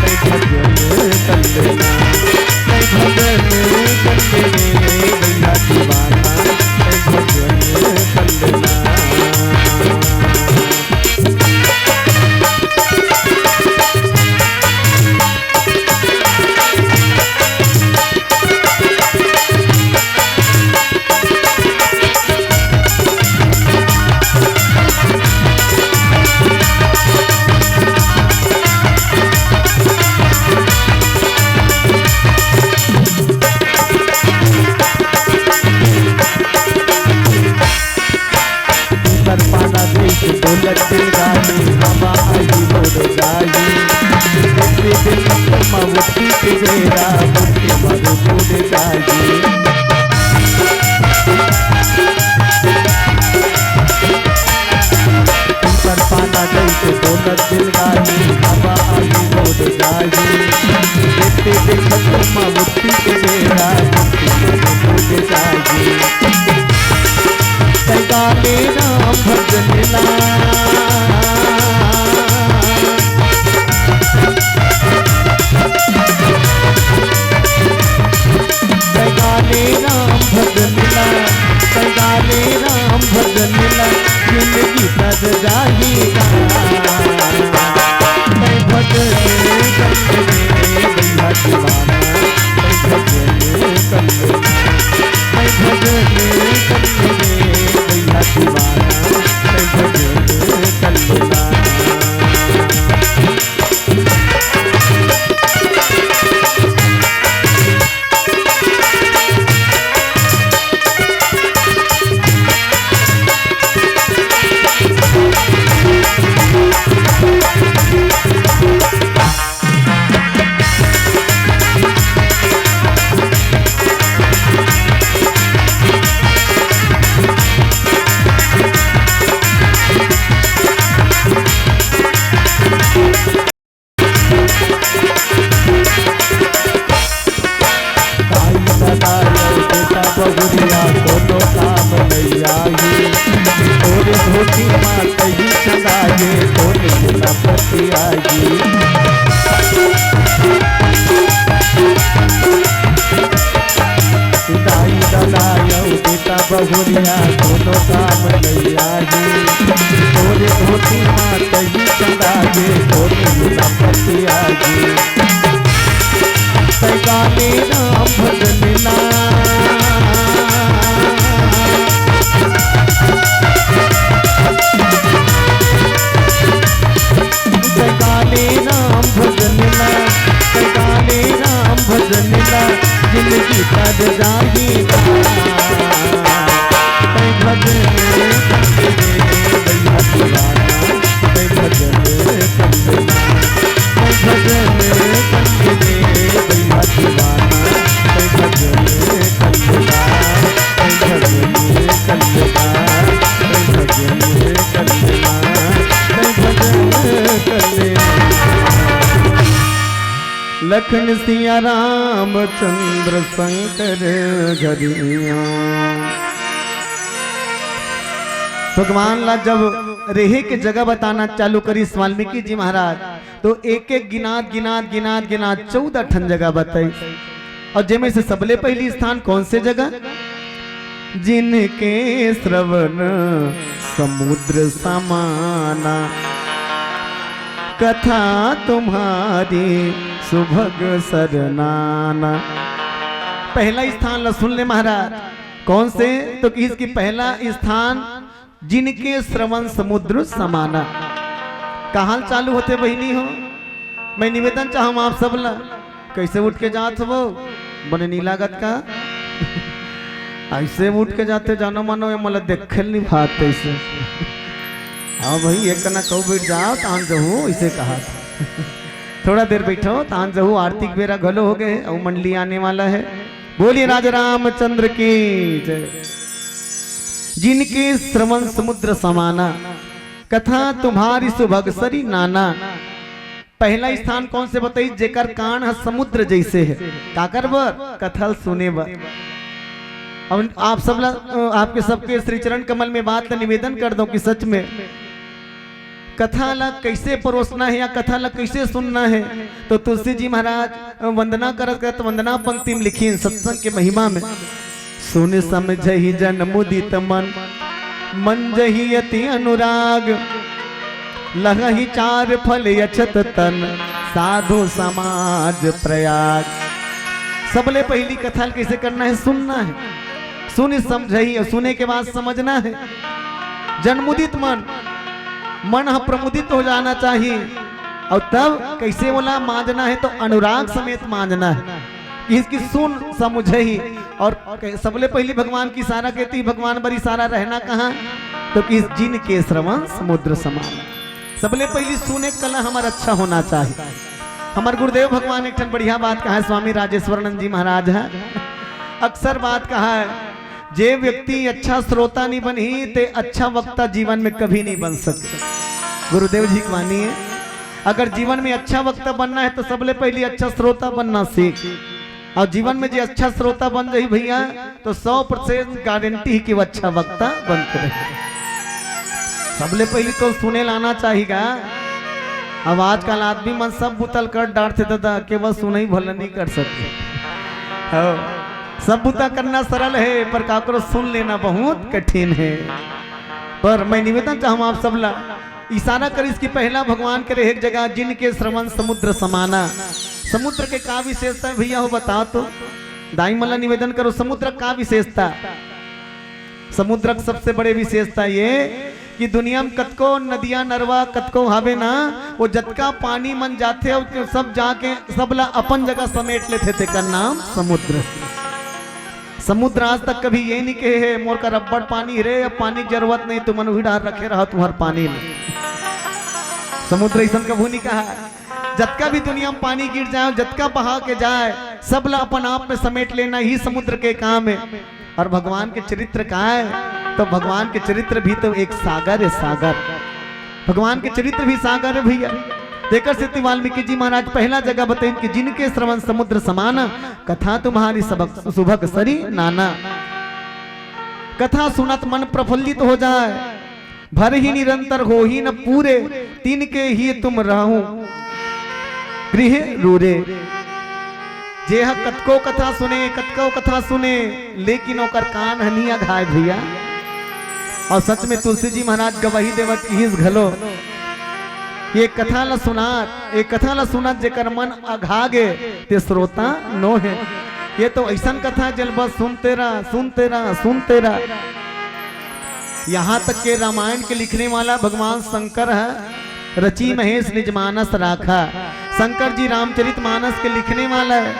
तै भजन कर लेना। तै भजन कर ले भैया दीवाना, तै भजन कर लेना। ऊपर पाना देश बोलत चिंगारी, हवा आई उड़ जाई। इतने दिन तुम उठी के बेरा, उठी मर उड़ जाई। ऊपर पाना जैसे बोलत चिंगारी, हवा आई उड़ जाई। इतने दिन तुम उठी के बेरा, उठी मर उड़ जाई। तै गा ले राम भजन ला। तै गा ले राम भजन ला, तै गा ले राम भजन ला, जिंदगी तर जाही गा। तै भजन कर ले भैया दीवाना, तै भजन कर ले। तै भजन कर ले भैया दीवाना, तै भजन कर लेना। दाई ददा अउ बेटा बहुरिया कोनो काम नइ आही। तोरे धोती मा तही चंदाए, तोरे सेनापति आही। दाई ददा अउ बेटा बहुरिया कोनो काम नइ आही। तोरे धोती मा तही चंदाए, तोरे सेनापति आही। तै गा ले राम भजन ला। तै गा ले राम भजन ला, तै गा ले राम भजन ला, जिंदगी तर जाही गा। तै भजन कर ले भैया दीवाना, तै भजन कर ले। तै भजन कर ले भैया दीवाना, तै भजन कर ले। तै भजन कर ले, तै भजन कर ले, तै भजन कर ले। लखन सिया रामचंद्र शंकर गरिया। भगवान ला जब रेहे के जगह बताना चालू करिस वाल्मीकि जी महाराज, तो एक एक गिनात, गिनात, गिनात, गिनात चौदह ठन जगह बताइस। अउ जेमे से सबले पहिली स्थान कौन से जगह? जिनके श्रवण समुद्र समाना, कथा तुम्हारी सुभग सरनाना। पहला स्थान ला सुन ले महाराज, कौन से? तो किहिस कि पहला स्थान जिनके श्रवण समुद्र समाना। कहाल चालू होथे बहिनी हो, मैं निवेदन चाहूँ आप सब ला, कैसे उठ के जात हो, बने नी लागत का? ऐसे उठ के जाते जानो मानो, ये मोला देखे ल नी भात ऐसे। हाँ भाई, एक कना कहूँ बैठ जाओ, तान जहू, इसे कहा था। थोड़ा देर बैठो, तान जहू, आरती के बेरा घलो हो गए, अउ मंडली आने वाला है। बोलिए राजा रामचंद्र की जय। जिनके श्रवण समुद्र समाना, कथा तुम्हारी सुभग सरनाना। पहला स्थान कौन से बताइस? जेकर कान ह समुद्र जैसे है। काकर बर? कथा ल सुने बर। अब आप सब ला, अ, आपके सबके श्री चरण कमल में बात ला निवेदन कर दो कि सच में कथा ला कैसे परोसना है या कथा ला कैसे सुनना है। तो तुलसी जी महाराज, अ, वंदना करत करत वंदना पंक्ति में लिखिन सत्संग के महिमा में, सुनि समझहि जन मुदित मन, मंजहि अति अनुराग। लहहि चार फल अछत तन, साधु समाज प्रयाग। सबले पहिली कथा ल कइसे करना हे? सुनना हे, सुनि समझही, अउ सुने के बाद समझना हे। जन मुदित मन, मन ह प्रमुदित हो जाना चाही। अउ तब कइसे ओला मांजना हे? तो अनुराग समेत मांजना हे। इसकी सुन समझही। अउ सबले पहिली भगवान के इशारा कहिथे, भगवान बर इशारा रहना कहाँ? तो कि जिन के श्रवण समुद्र समान। सबले पहिली सुने के कला हमर अच्छा होना चाही। हमर गुरुदेव भगवान एक ठन बढ़िया बात कहा हे, स्वामी राजेश्वरानंद जी महाराज हे, अक्सर बात कहा हे, जे व्यक्ति अच्छा श्रोता नहीं बनही, ते अच्छा वक्ता जीवन में कभी नहीं बन सके। गुरुदेव जी की वाणी हे, अगर जीवन में अच्छा वक्ता बनना हे, तो सबले पहिली अच्छा श्रोता बनना सीख। अउ जीवन में जे अच्छा श्रोता बन जाही भइया, तो सौ परसेंट गारंटी हे कि वो अच्छा वक्ता बनके रही। सबले पहिली तो सुने ल आना चाही गा। अब आजकल आदमी मन सब बुता ल कर डारथे दादा, केवल सुनई भला नहीं कर सकथे। हव, सब बुता करना सरल हे, पर काकरो सुन लेना बहुत कठिन हे। पर मैं निवेदन चाहूँ आप सब ला, इशारा करिस कि पहिला भगवान करे एक जगह, जिन के श्रवण समुद्र समाना। समुद्र के का विशेषता हे भइया हो, बताओ तो। दाई मन ला निवेदन करो, समुद्र का विशेषता? समुद्र के सबसे बड़े विशेषता ये कि दुनिया में कतको नदिया नरवा कतको हावे ना, वो जतका पानी मन जाथे, वो सब जाके सब ला अपन जगह समेट लेथे, तेकर नाम समुद्र। समुद्र आज तक कभी ये नहीं कहे हे, "मोर कर अब्बड़ पानी हे रे, अब पानी के जरूरत नहीं, तुमन उही डार रखे रहा तुम्हार पानी में।" समुद्र अइसन कभू नहीं कहा। जतका भी दुनिया में पानी गिर जाए, जतका बहा के जाए, सब ला अपन आप में समेट लेना ही समुद्र के काम हे। अउ भगवान के चरित्र का हे? तो भगवान के चरित्र भी तो एक सागर हे, सागर। भगवान के चरित्र भी सागर हे भइया। तेकर सेती वाल्मीकि जी महाराज पहिला जगह बताइन कि जिन के श्रवण समुद्र समाना, कथा तुम्हारी सबक सुभग सरी नाना। कथा सुनत मन प्रफुल्लित हो जाए, भरहि निरंतर होहि न पूरे, तिनके ही तुम रहु गृह रूरे। जे ह कतको कथा सुने, कतको कथा सुने, लेकिन ओकर कान ह नइ अघाय भइया। अउ सच में तुलसी जी महाराज गवाही देवत किहिस घलो, ये कथा ल सुनात, ये कथा ल सुनत जेकर मन अघा गे, ते श्रोता नो हे। ये तो अइसन कथा हे, जेल बस सुनते रह, सुनते रह, सुनते रह। यहाँ तक के रामायण के लिखने वाला भगवान शंकर हे, "रचि महेश निज मानस राखा।" शंकर जी रामचरित मानस के लिखने वाला हे,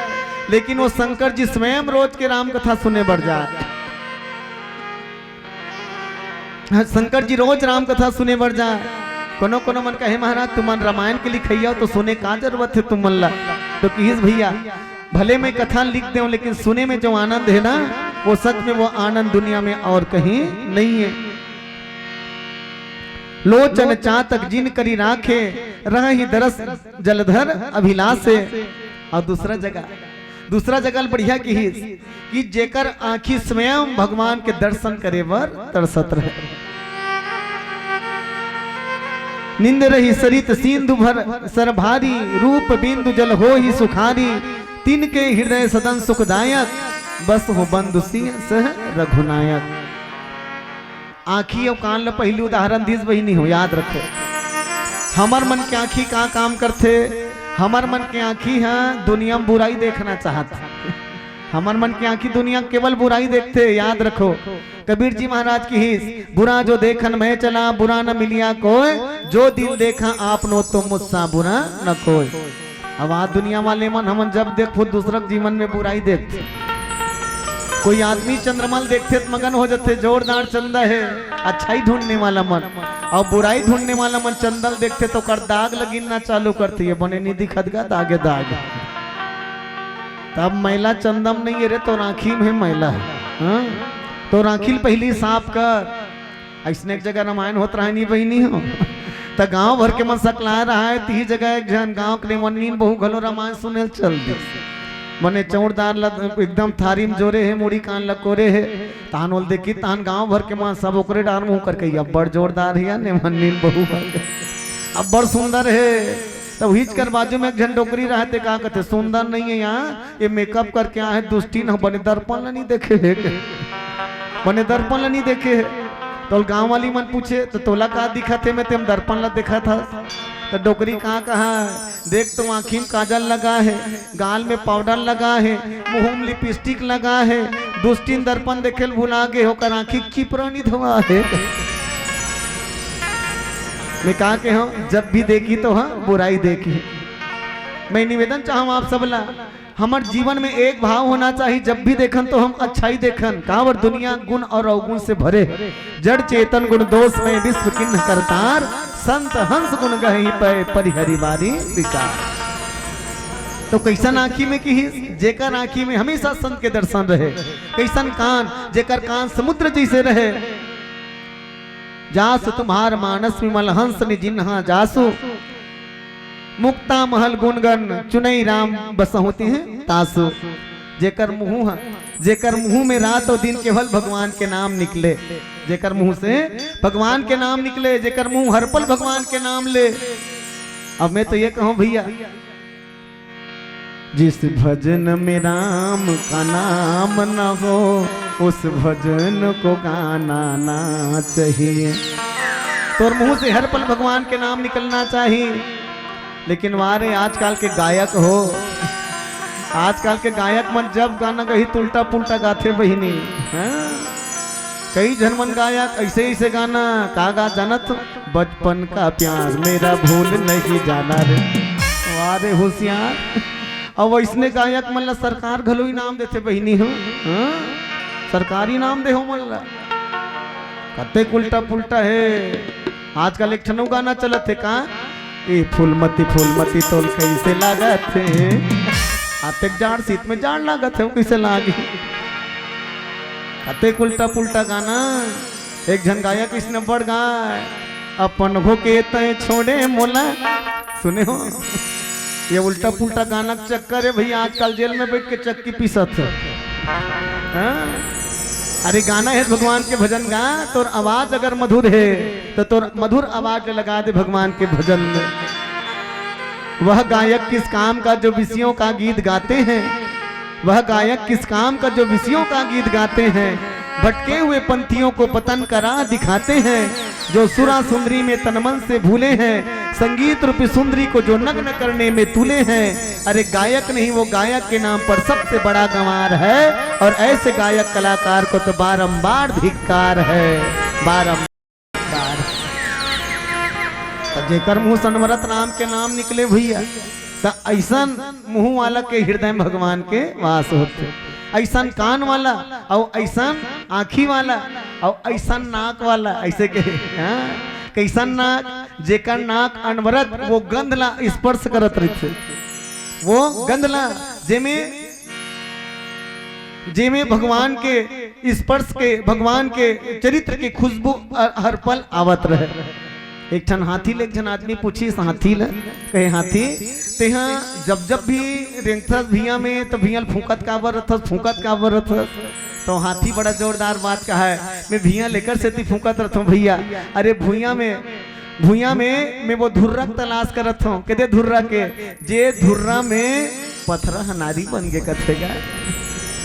लेकिन वो शंकर जी स्वयं रोज के राम कथा सुने बर जाए। हाँ, शंकर जी रोज राम कथा सुने बर जाए। कोनो कोनो मन कहे, "महाराज, तुमन रामायण के लिखइया हो, तो सुने का जरूरत हे तुमन ला?" तो किहिस, "भइया, भले मैं कथा लिख देंव, लेकिन सुने में जो आनंद हे ना, वो सच में वो आनंद दुनिया में अउ कहीं नहीं हे।" लोचन चातक जिन करि राखे, रहहि दरस जलधर अभिलाषे। अउ दूसरा जगह, दूसरा जगह बढ़िया किहिस कि जेकर आँखी स्वयं भगवान के दर्शन करे बर तरसत रहे। निंद रही सरित सिंधु भर सर भारी, रूप बिंदु जल होहि सुखारी, तिनके हृदय सदन सुखदायक, बसहु बंधु सिय सह रघुनायक। आँखी अउ कान ल पहिली उदाहरण दिस बहिनी हो, याद रखो। हमर मन के आँखी का काम करथे? हमर मन के आँखी ह दुनिया में बुराई देखना चाहत। हमर मन के आँखी दुनिया केवल बुराई देखथे, याद रखो। कबीर जी महाराज किहिस, "बुरा जो देखन मैं चला, बुरा न मिलिया कोय, जो दिन देखा आपनो तो मुझसा बुरा न कोय।" अब आज दुनिया वाले मन हमन जब देखबो दूसरा के जीवन में बुराई देखथे। कोई आदमी चंद्रमा ल देखथे त मगन हो जथे, "जोरदार चंदा हे।" अच्छाई ढूंढने वाला मन, अउ बुराई ढूंढने वाला मन चंदा ल देखथे त ओकर दाग ल गिनना चालू करथे, "ये बने नहीं दिखत गा, दागे दाग।" तब मैला चंदा म नहीं हे रे, तोर आँखी में हे मैला। हाँ? तोर आँखी ल पहिली साफ कर। अइसने एक जगह रामायण होत रहय नी बहिनी हो, त गांव भर के मन सकलाय रहय, तिही जगह एक झन गांव के नेवन्नीन बहू घलो रामायण सुने ल चल दिस। बने चौड़दार ल एकदम थारी म जोरे हे, मुड़ी कान ल कोरे हे। तहान ओल देखी, तहान गांव भर के मन सब ओकरे डार मुंह करके, "अब्बड़ जोरदार हे यार, नेमन नीन बहू भर के, अब्बड़ सुंदर हे।" तब हिच कर बाजू में एक झन डोकरी रहे, ते का कथे, "सुंदर नहीं है यार, ये मेकअप करके आए हे, दुष्टिन ह, बने दर्पण ल नहीं देखे हे, बने दर्पण ल नहीं देखे हे।" तो गांव वाली मन पूछे, "तो तोला का दिखत हे, मैं तेम दर्पण ल देखत हस?" तो डोकरी का कहा, "देख तो आँखी में काजल लगा हे, गाल में पाउडर लगा हे, मुंह में लिपस्टिक लगा हे, दुष्टिन दर्पण देखे ल भुला गे, ओकर आँखी के चिपरा नहीं धोवा हे।" मैं का के हम जब भी देखी तो हाँ बुराई देखी। मैं निवेदन चाहूँ आप सबला, हमर जीवन में एक भाव होना चाहिए, जब भी देखन तो हम अच्छाई देखन, काबर दुनिया गुण और अवगुण से भरे हे। जड़ चेतन गुण दोष में विश्व किन्ह करतार, संत हंस गुण गहि पै परिहरि वारी विकार। तो कैसन आँखी में किहिस, जेकर आँखी में हमेशा संत के दर्शन रहे, कैसन कान, जेकर कान समुद्र जैसे रहे। जासु तुम्हार मानस विमल हंस निज जिन्हा जासु, मुक्ता महल गुणगन चुनई राम बसहु तिह तासु। जेकर मुंह ह, जेकर मुंह में रात और दिन केवल भगवान के नाम निकले, जेकर मुंह से भगवान के नाम निकले, जेकर मुंह हर पल भगवान के नाम ले। अब मैं तो ये कहूं भैया, जिस भजन में राम का नाम न हो, उस भजन को गाना ना चाहिए। तोर मुंह से हर पल भगवान के नाम निकलना चाहिए। लेकिन वारे आजकल के गायक हो, आजकल के गायक मन जब गाना गही त उल्टा पुल्टा गाथे बहिनी। हाँ? कई झन मन गायक ऐसे ऐसे गाना का गा जानत हो? बचपन का प्यार मेरा भूल नहीं जाना रे। वारे होशियार। अब वैसने गायक मन ला सरकार घलो इनाम देथे बहिनी हो। हाँ? सरकार इनाम दे हो मन ला। कतेक उल्टा पुल्टा हे। आजकल एक ठन अउ गाना चलत हे का, "ए फूलमती फूलमती तोल कैसे लागत हे?" आतेक जाड़ सीत में जाड़ लागत हे, वो कैसे लागी? कतेक उल्टा पुल्टा गाना। एक झन गायक इसने बड़ गाय, "अपन घोके तय छोड़े मोला।" सुने हो? ये उल्टा पुल्टा गाना के चक्कर हे भैया, आजकल जेल में बैठ के चक्की पीसत हे। हाँ? अरे गाना हे भगवान के भजन गा, तोर आवाज अगर मधुर हे तो तोर मधुर आवाज लगा दे भगवान के भजन में। वह गायक किस काम का जो विषयों का गीत गाते हैं, वह गायक किस काम का जो विषयों का गीत गाते हैं, भटके हुए पंथियों को पतन का राह दिखाते हैं, जो सुरा सुंदरी में तन मन से भूले हैं, संगीत रूपी सुंदरी को जो नग्न करने में तुले हैं। अरे गायक नहीं, वो गायक के नाम पर सबसे बड़ा गंवार है। और ऐसे गायक कलाकार को तो बारंबार धिक्कार है, बारंबार। तो जेकर मुंह से अनवरत राम के नाम निकले भैया, त ऐसन मुंह वाला के हृदय में भगवान के वास होथे। ऐसन कान वाला, अउ ऐसन आँखी वाला, अउ ऐसन नाक वाला, ऐसे के, हाँ? कैसन नाक? जेकर नाक अनवरत वो गंध ला स्पर्श करत रहिथे, वो गंध ला, जेमे, जेमे भगवान के स्पर्श के, भगवान के चरित्र के खुशबू हर, हर पल आवत रहे। एक ठन हाथी ले एक झन आदमी पूछिस हाथी ले, कहे, "हाथी, तेहा जब जब भी रेंगथस भुइयां में, त भुइयां ल फूंकत काबर रथस, फूंकत काबर रथस?" तो हाथी बड़ा जोरदार बात कहा है, "मैं भुइयां ल एकर सेती फूंकत रथों भैया, अरे भुइयां में, भुइयां में मैं वो धुर्रा के तलाश करत हूँ।" कदे धुर्रा के? जे धुर्रा में पथरा ह नारी बन गे कथे गा,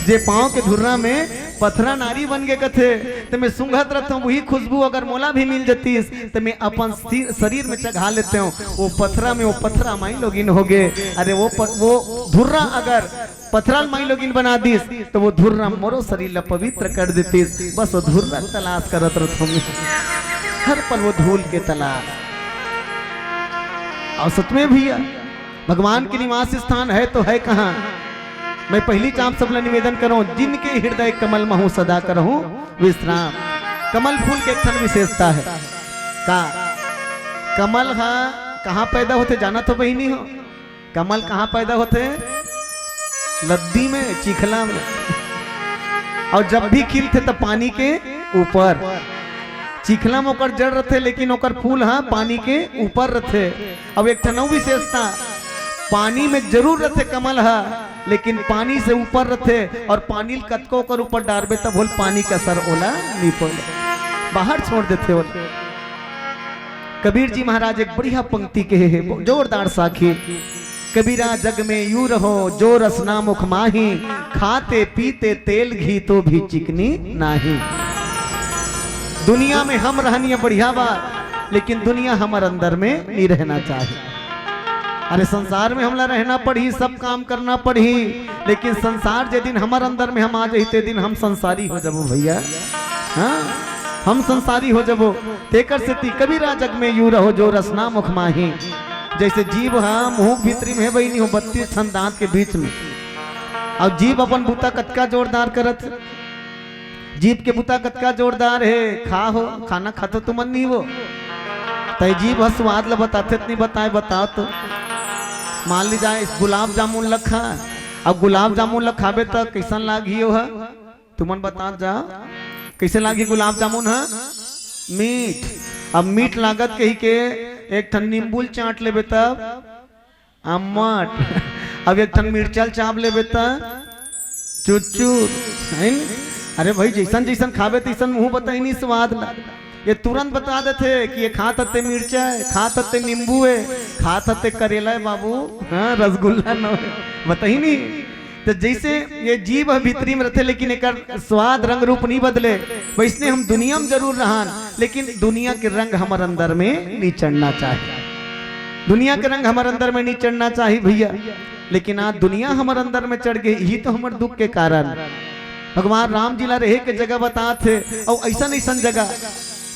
जे पाँव के धुर्रा में पथरा नारी बन गे कथे, त मैं सूंघत रथों, वही खुशबू अगर मोला भी मिल जतिस, त मैं अपन सि-, शरीर में चघा लेतेंव। वो पथरा में वो पथरा माई लोगिन होगे। अरे वो प-, वो धुर्रा अगर पथरा ल माई लोगिन बना दिस, त वो धुर्रा मोरो शरीर ला पवित्र कर देतिस। बस वो धुर्रा के तलाश करत रथों मैं, हर पल वो धूल के तलाश। अउ सच में भैया, भगवान के निवास स्थान है तो है कहाँ? मैं पहिली चाप सबला निवेदन करूँ, "जिनके हृदय कमल महूँ सदा करहूँ विश्राम।" कमल फूल के एक ठन विशेषता है का? कमल हा कहाँ पैदा होथे, जानत हो बहिनी हो? कमल कहाँ पैदा होथे? लद्दी में, चिखला में। अउ जब भी खिलथे त पानी के ऊपर। चिखला में ओकर जड़ रथे, लेकिन ओकर फूल ह पानी के ऊपर रथे। अउ एक ठन अउ विशेषता, पानी में जरूर रथे कमल ह, लेकिन पानी से ऊपर रथे, और पानी ल कतको ओकर ऊपर डारबे, तब होल पानी के असर ओला नी पड़े, बाहर छोड़ देथे ओला। कबीर जी महाराज एक बढ़िया पंक्ति कहे हे, जोरदार साखी। कबीरा जग में यू रहो, जो रसना मुख माही, खाते पीते तेल घी तो भी चिकनी नाही। दुनिया में हम रहन, ये बढ़िया बा, लेकिन दुनिया हमर अंदर में नहीं रहना चाहे। अरे, संसार में हमला रहना पड़ही, सब काम करना पड़ही, लेकिन संसार जे दिन हमर अंदर में हम आ जाही, ते दिन हम संसारी हो जबो भैया। हाँ, हम संसारी हो जबो। तेकर सेती कबीरा जग में यू रहो, जो रसना मुख माही। जैसे जीभ ह मुंह भीतरी में हे बहिनी हो, बत्तीस ठन दांत के बीच में, अउ जीभ अपन बूता कतका जोरदार करत हे। जीभ के बूता कतका जोरदार हे। खा हो, खाना खाथो तुमन नहीं हो, तय जीभ ह स्वाद ल बताथे त नहीं बताए, बताओ तो। मान ली जाए इस गुलाब जामुन ल खा, अब गुलाब जामुन ल खाबे त कैसन लागही ओह? तुमन बता जा, कैसे लागही गुलाब जामुन ह? मीठ। अब मीठ लागत कही के एक ठन नींबू ल चाट लेबे तब अम्मट, अब एक ठन मिर्चा ल चाप लेबे त चुचुर, है न? अरे भाई, जैसन जैसन खाबे तैसन मुंह बताही नहीं स्वाद ला। ये तुरंत बता देथे कि ये खात हते मिर्चा है, खात हते नींबू है, खात हते करेला है बाबू, हाँ, रसगुल्ला न है, बताही नहीं। तो जैसे ये जीभ ह भीतरी में रथे, लेकिन एकर स्वाद रंग रूप नहीं बदले, वैसने हम दुनिया में जरूर रहन, लेकिन दुनिया के रंग हमर अंदर में नहीं चढ़ना चाहे। दुनिया के रंग हमर अंदर में नहीं चढ़ना चाही भैया, लेकिन आज दुनिया हमर अंदर में चढ़ गई, यही तो हमर दुख के कारण। भगवान राम जी ला रहे के जगह बतात हे, अउ ऐसन ऐसन जगह।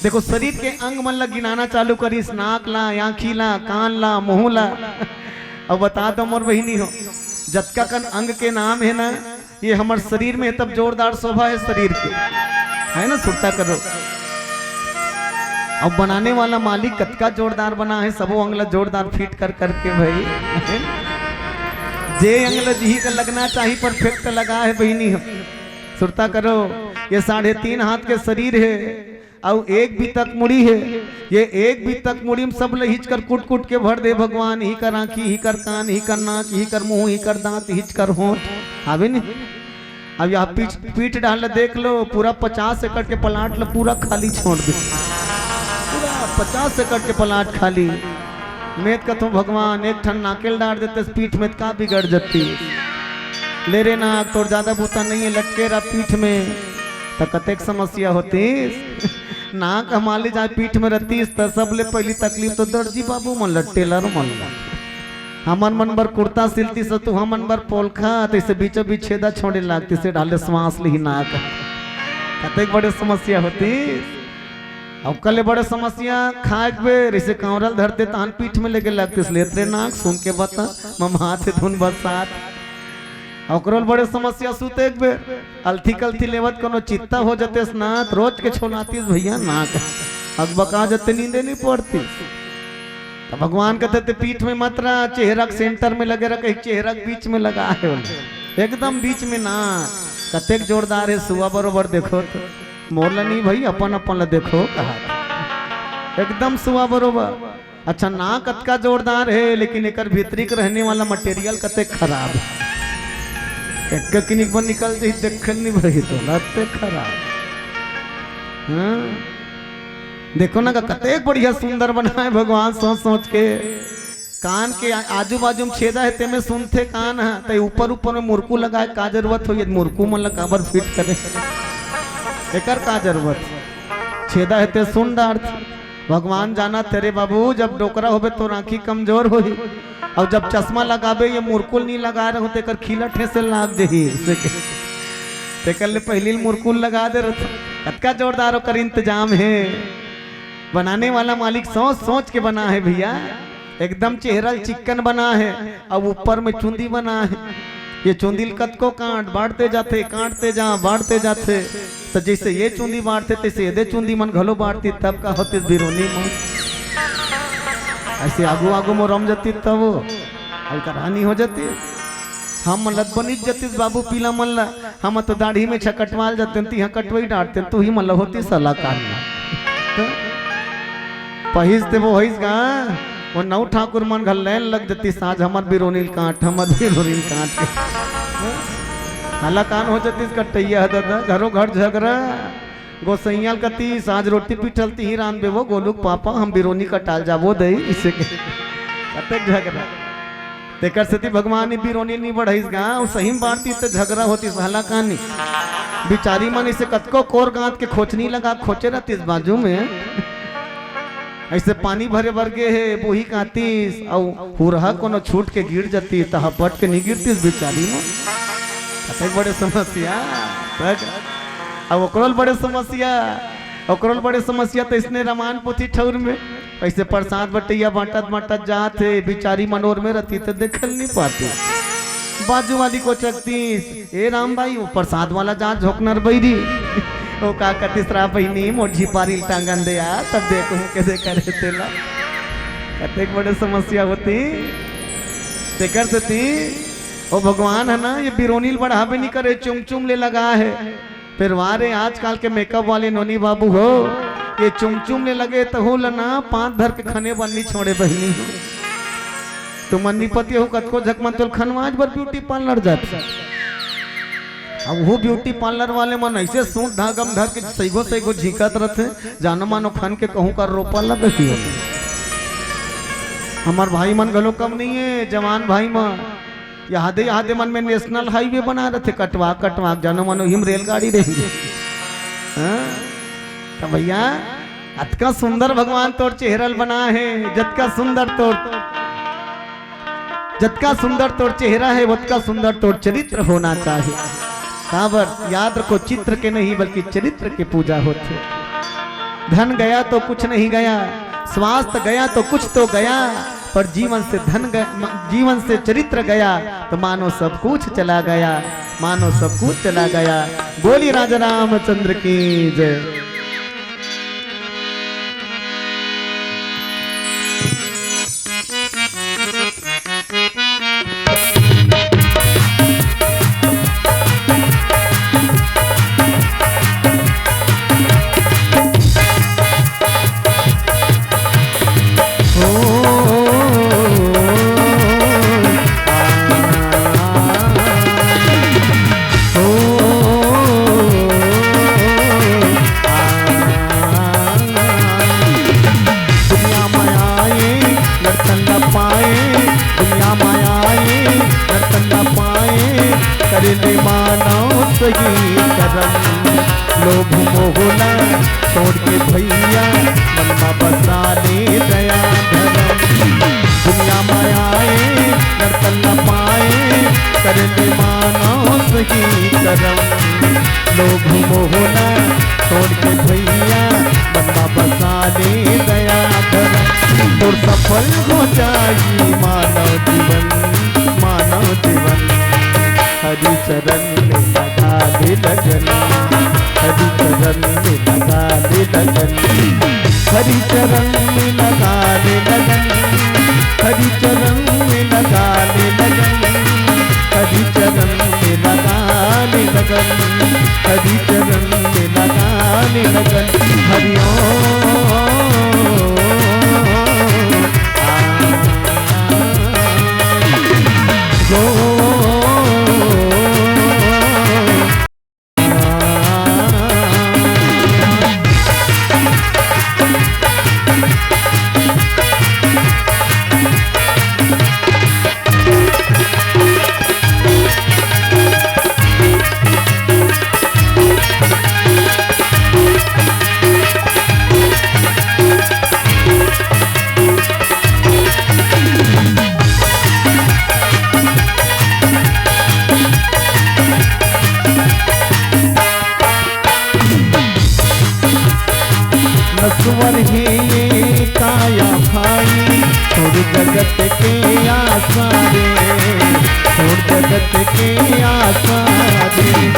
देखो, शरीर के अंग मन ला गिनाना चालू करिस, नाक ला, आँखी ला, कान ला, मुंह ला, अउ बता दो मोर बहिनी हो, जतका कन अंग के नाम है ना, ये हमर शरीर में, तब जोरदार शोभा है शरीर के, है ना? सुरता करो। अब बनाने वाला मालिक कतका जोरदार बना है, सबो अंग ला जोरदार फिट कर करके भाई। जे अंग ला जिही का लगना चाही, परफेक्ट लगा है बहिनी हो। सुरता करो, ये साढ़े तीन हाथ के शरीर है, अउ एक भी तक मुड़ी है, ये एक भी तक मुड़ी में सब लहिच कर कुट कुट के भर दे भगवान। ही कर आँखी, ही कर कान, ही कर नाक, ही कर मुंह, ही कर दांत, हिच कर होंठ, हावे नहीं? अब यहाँ पीठ, पीठ डाल देख लो, पूरा पचास एकड़ के प्लाट ला पूरा खाली छोड़ दे, पूरा पचास एकड़ के प्लाट खाली। मैं त कथों भगवान एक ठन नाकेल डार देते पीठ में, त का बिगड़ जतिस? ले रे नाक, तोर ज्यादा बूता नहीं है, लटके रहा पीठ में, त कतेक समस्या होतिस। नाक हमाली जाए पीठ में रहतिस, त सबले पहली तकलीफ तो दर्जी बाबू मन ला, टेलर मन ला। हमन मन बर कुर्ता सिलतिस, त हमन बर पोलखा, तैसे बीचों बीच छेदा छोड़े लागतिस, से डाले श्वास लिही नाक। कतेक बड़े समस्या होतिस। अब कले बड़े समस्या खाए के बेर, इसे कांवरल धरते तहन पीठ में लेके लगतिस, लेत रे नाक, सुन के बता, ममाथे धुन बसात। ओकरो ले बड़े समस्या सूते के बेर, अलथी कलथी लेवत कोनो चित्ता हो जतेस ना, त रोज के छोलातिस भैया नाक। अकबका जते नींदे नहीं पड़तिस। त भगवान कहते ते पीठ में मत रहा, चेहरा के सेंटर में लगे रहा, कहीं चेहरा के बीच में लगा है ओला। एकदम बीच में ना, कतेक जोरदार है, सुआ बरोबर देखो तो। मोर ला नहीं भाई, अपन अपन ला देखो, कहा। एकदम सुआ बरोबर। अच्छा, नाक कतका जोरदार है, लेकिन एकर भीतरी के रहने वाला मटेरियल कतेक खराब है। एक किनिक बन निकल जाही, देखे नहीं भाई, तो लत्ते खराब। हाँ? देखो ना, कतेक बढ़िया सुंदर बनाए भगवान, सोच सोच के। कान के आ-, आजू बाजू में छेदा है, तेमे सुनथे कान ह, ते ऊपर ऊपर में मुरकू लगाए का जरूरत होही? मुरकू मन ला काबर फिट करे, एकर का जरूरत? छेदा है ते सुन डारथे। भगवान जानथे रे बाबू, जब डोकरा होबे तोर आँखी कमजोर होही, अउ जब चश्मा लगाबे, ये मुरकुल नहीं लगा रहे हो, तेकर खीला ठेसे लाग जही। से के-, तेकर ले पहली मुरकुल लगा दे रहे। कतका जोरदार ओकर इंतजाम है। बनाने वाला मालिक सोच सोच के बना है भैया, एकदम चेहरा ल चिक्कन बना है। अब ऊपर में चुंदी बना है, ये चुंदी ल कतको काट, बांटते जाथे, काटते जा, बांटते जाथे। तो जैसे ये चुंदी बांटथे, तैसे एदे चुंदी मन घलो बांटती, तब का होतिस बिरोनी मन। ऐसे आगू आगू मोरम जती तब हल्का रानी हो जती। हम मन ल बनिच जतिस बाबू पीला मन ला, हम तो दाढ़ी में छकटवाल जाते, तिहा कटवई डारते, तू ही मन ला होती सलाहकार ना। तो पहिस ते वो होइस गा, वो नौ ठाकुर मन घर लाइन लग जतिस, आज हमर बिरोनी ल काट, हमर बिरोनी ल काट के। हलाकान हो जतिस कटैया ह दादा, घरो घर झगरा। गोसैया ल कतिस, आज रोटी पीठल तिही रांधबे वो गोलू के पापा, हम बिरोनी कटाल जाबो दई, इसे के कतेक झगरा। तेकर सेती भगवान ही बिरोनी नी बढ़ाइस गा, अउ सही म बांटतिस त झगरा होतिस, हलाकानी। बिचारी मन इसे कतको कोर गांत के खोचनी लगा खोचे रहतिस बाजू में। ऐसे पानी भरे बर गे हे, बोही कातिस, अउ हुरहा कोनो छूट के गिर जतिस, त हपट के नी गिरतिस बिचारी मन। कतेक बड़े समस्या, तक, अब ओकरो ल बड़े समस्या, ओकरो ल बड़े समस्या, त इसने रामायण पोथी ठौर में ऐसे प्रसाद बटैया बांटत बांटत जात हे, बिचारी मनोर में रहती त देखल नी पाती। बाजू वाली को चकतीस, "ए राम भाई, वो प्रसाद वाला जांच झोंकनर बइरी।" वो का कतिस, "रा बहिनी, मोर झिपारी ल टांगन दे आ, तब देखहूं के दे करे तेला।" कतेक बड़े समस्या होती। तेकर सेती ओ भगवान ह ना, ये बिरोनी ल बढ़ाबे नी करे, चुम चुम ले लगा हे। फेर वाह रे, आजकल के मेकअप वाले नोनी बाबू हो, ये चुम चुम ले लगे तहू ल ना पांत धर के खने बर नी छोड़े बहिनी हो। तुमन नी पति हो, कतको झक मन तोल खनवाज बर ब्यूटी पार्लर जाथे। अब वो ब्यूटी पार्लर वाले मन ऐसे सूत धागा म धर के सैगो सैगो झींकत रथे, जानो मानो खन के कहूं कर रोपा लगती हो। हमर भाई मन घलो कम नहीं है, जवान भाई मन। यहादे यहादे मन में नेशनल हाईवे बना रथे, कटवा कटवा जानो मानो हिम रेलगाड़ी रही। हाँ? त भैया, अतका सुंदर भगवान तोर चेहरा ल बना हे, जतका सुंदर तोर, जतका सुंदर तोर चेहरा हे, ओतका सुंदर तोर चरित्र होना चाहिए। काबर, याद रखो, चित्र के नहीं बल्कि चरित्र के पूजा होथे। धन गया तो कुछ नहीं गया, स्वास्थ्य गया तो कुछ तो गया, पर जीवन से धन गया, म-, जीवन से चरित्र गया तो मानो सब कुछ चला गया, मानो सब कुछ चला गया। बोलिए राजा रामचंद्र की जय। दुनिया में आए, नरतन न पाए, दुनिया में आए, नरतन न पाए, करे ले मानव सही करम। लोभ मोह ला छोड़ के भैया, मन मा बसा ले दया धरम। दुनिया में आए, नरतन न पाए, करे ले मानव सही करम। लोभ मोह ला छोड़ के भैया, मन मा बसा ले दया धरम। तोर सफल हो जाई मानव जीवन, मानव जीवन। हरि चरण में लगा ले लगन, हरि चरण में लगा ले लगन, हरि चरण में लगा ले लगन, हरि चरण में लगा ले लगन, हरि चरण में लगा ले लगन, हरि चरण में लगा ले लगन। हरि ओम। आ, गो। नश्वर हे ये काया भाई, छोड़ जगत के आसा रे, छोड़ जगत के आसा रे।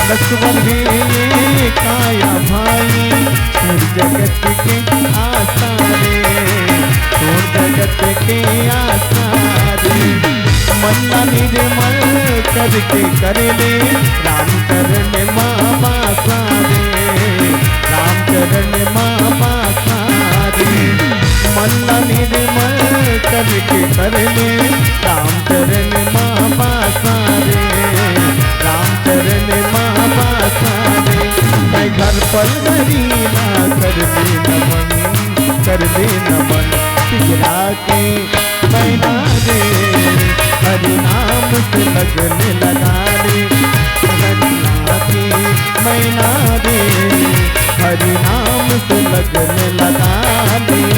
नश्वर हे ये काया भाई, छोड़ जगत के आसा रे, छोड़ जगत के आसा रे। मन ला निर्मल करके करे ले, राम चरण मा बासा रे, राम चरण मा बासा रे। मन ला निर्मल करके कर ले, रामचरण मा बासा रे, रामचरण मा बासा रे। मैं घर पल घरी ना कर दे नमन, कर दे नमन पिंजरा के मैना रे। हरि नाम से लगन लगा ले, रंगना के मैना रे। हरि नाम से लगन लगा ले।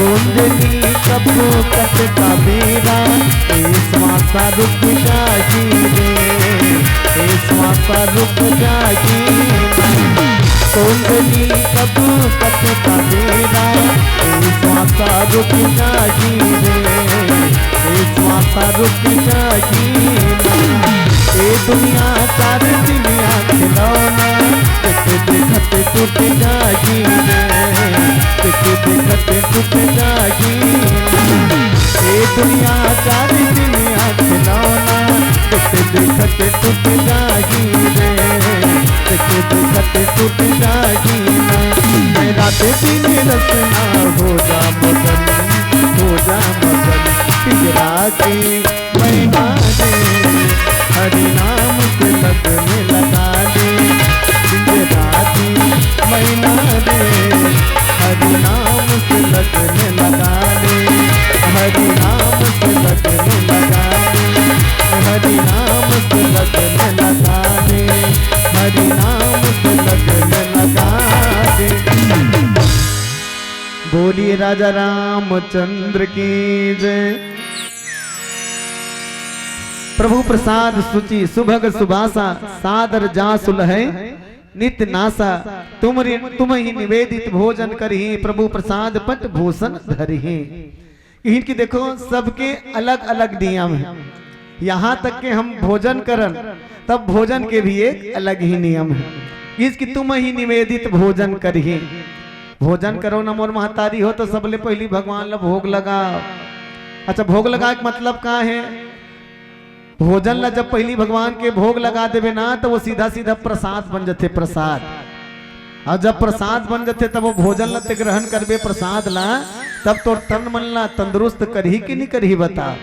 कुंजनी कब कट का बेरा, ए श्वासा रुक जाही रे, ए श्वासा रुक जाही। कुंजनी कब कट का बेरा, ए श्वासा रुक जाही रे, ए श्वासा रुक जाही। ए दुनिया चार दुनिया खिलौना, एक देखत टूट जाही रे, एक देखत टूट जाही। ए दुनिया चार दुनिया खिलौना, एक देखत टूट जाही रे, एक देखत टूट जाही। मैं रात दिन रसना हो जा मगन, हो जा मगन पिंजरा के मैना रे। हरि नाम से लगन लगा ले, पिंजरा के मैना रे। हरि नाम से लगन लगा ले, हरि नाम से लगन लगा ले, हरि नाम से लगन लगा ले, हरि नाम से लगन लगा ले। बोलिए राजा रामचंद्र की जय। प्रभु प्रसाद सुचि सुभग सुबासा, सादर जासु लहै नित नासा। तुम रि-, तुम ही निवेदित भोजन करही, प्रभु प्रसाद पट भूषण धरही। इनकी देखो, सबके अलग-अलग नियम है। यहाँ तक के हम भोजन करन, तब भोजन के भी एक अलग ही नियम है। इसकी तुम ही निवेदित भोजन करही। भोजन करो न मोर महतारी हो, तो सबले पहली भगवान ला भोग लगाओ। अच्छा, भोग लगाए के मतलब का है? भोजन ला जब पहली भगवान के भोग लगा देबे ना, तो वो सीधा सीधा प्रसाद बन जथे, प्रसाद। और जब प्रसाद बन जथे, तब वो भोजन ला ते ग्रहण करबे, प्रसाद ला, तब तोर तन मन ला तंदुरुस्त करही कि नहीं करही, बता।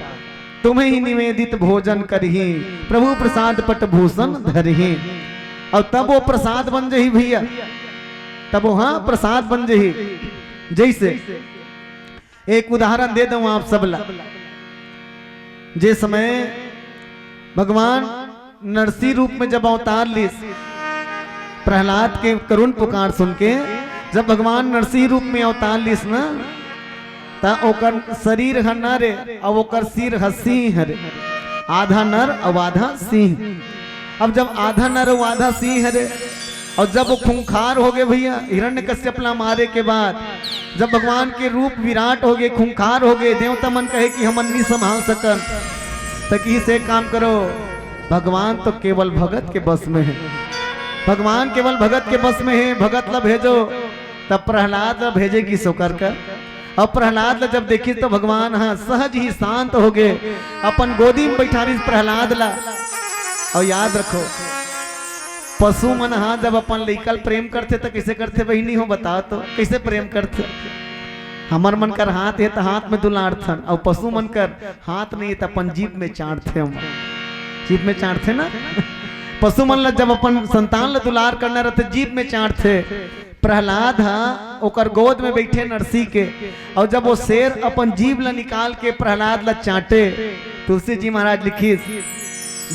तुम्हें ही निवेदित भोजन करही, प्रभु प्रसाद पट भूषण धरही। और तब वो प्रसाद बन जही भैया, तब वो, हाँ, प्रसाद बन जही। जैसे एक उदाहरण दे दूं आप सब ला। जे समय भगवान नरसिंह रूप में जब अवतार लिस, प्रहलाद के करुण पुकार सुन के, जब भगवान नरसिंह रूप में अवतार लिस ना, त ओकर शरीर ह नर अउ ओकर सिर ह सिंह रे, आधा नर अउ आधा सिंह। अब जब आधा नर अउ आधा सिंह रे, अउ जब वो खूंखार हो गए भैया, हिरण्यकश्यप ला मारे के बाद जब भगवान के रूप विराट हो गए, खूंखार हो गए, देवता मन कहे कि हमन नहीं संभाल सकन, त किहिस एक काम करो, भगवान तो केवल भगत के बस में है, भगवान केवल भगत के बस में है, भगत ला भेजो। तब प्रहलाद ला भेजे गिस ओकर कर। अब प्रहलाद ला जब देखिस तो भगवान ह सहज ही शांत हो गए, अपन गोदी में बैठारिस प्रहलाद ला। और याद रखो, पशु मन ह जब अपन लइका ल प्रेम करथे त कइसे करथे बहिनी हो, बताओ तो, कइसे प्रेम करथे? हमर मन कर हाथ हे त हाथ में दुलारथन, अउ पशु मन कर हाथ नहीं हे त अपन जीभ में चाटथे। हम जीभ में चाटथे ना। पशु मन ल जब अपन संतान ल दुलार करना रहथे, जीभ में चाटथे। प्रहलाद ह ओकर गोद में बैठे नरसी के, अउ जब वो शेर अपन जीभ ल निकाल के प्रहलाद ल चाटे, तुलसी जी महाराज लिखिस,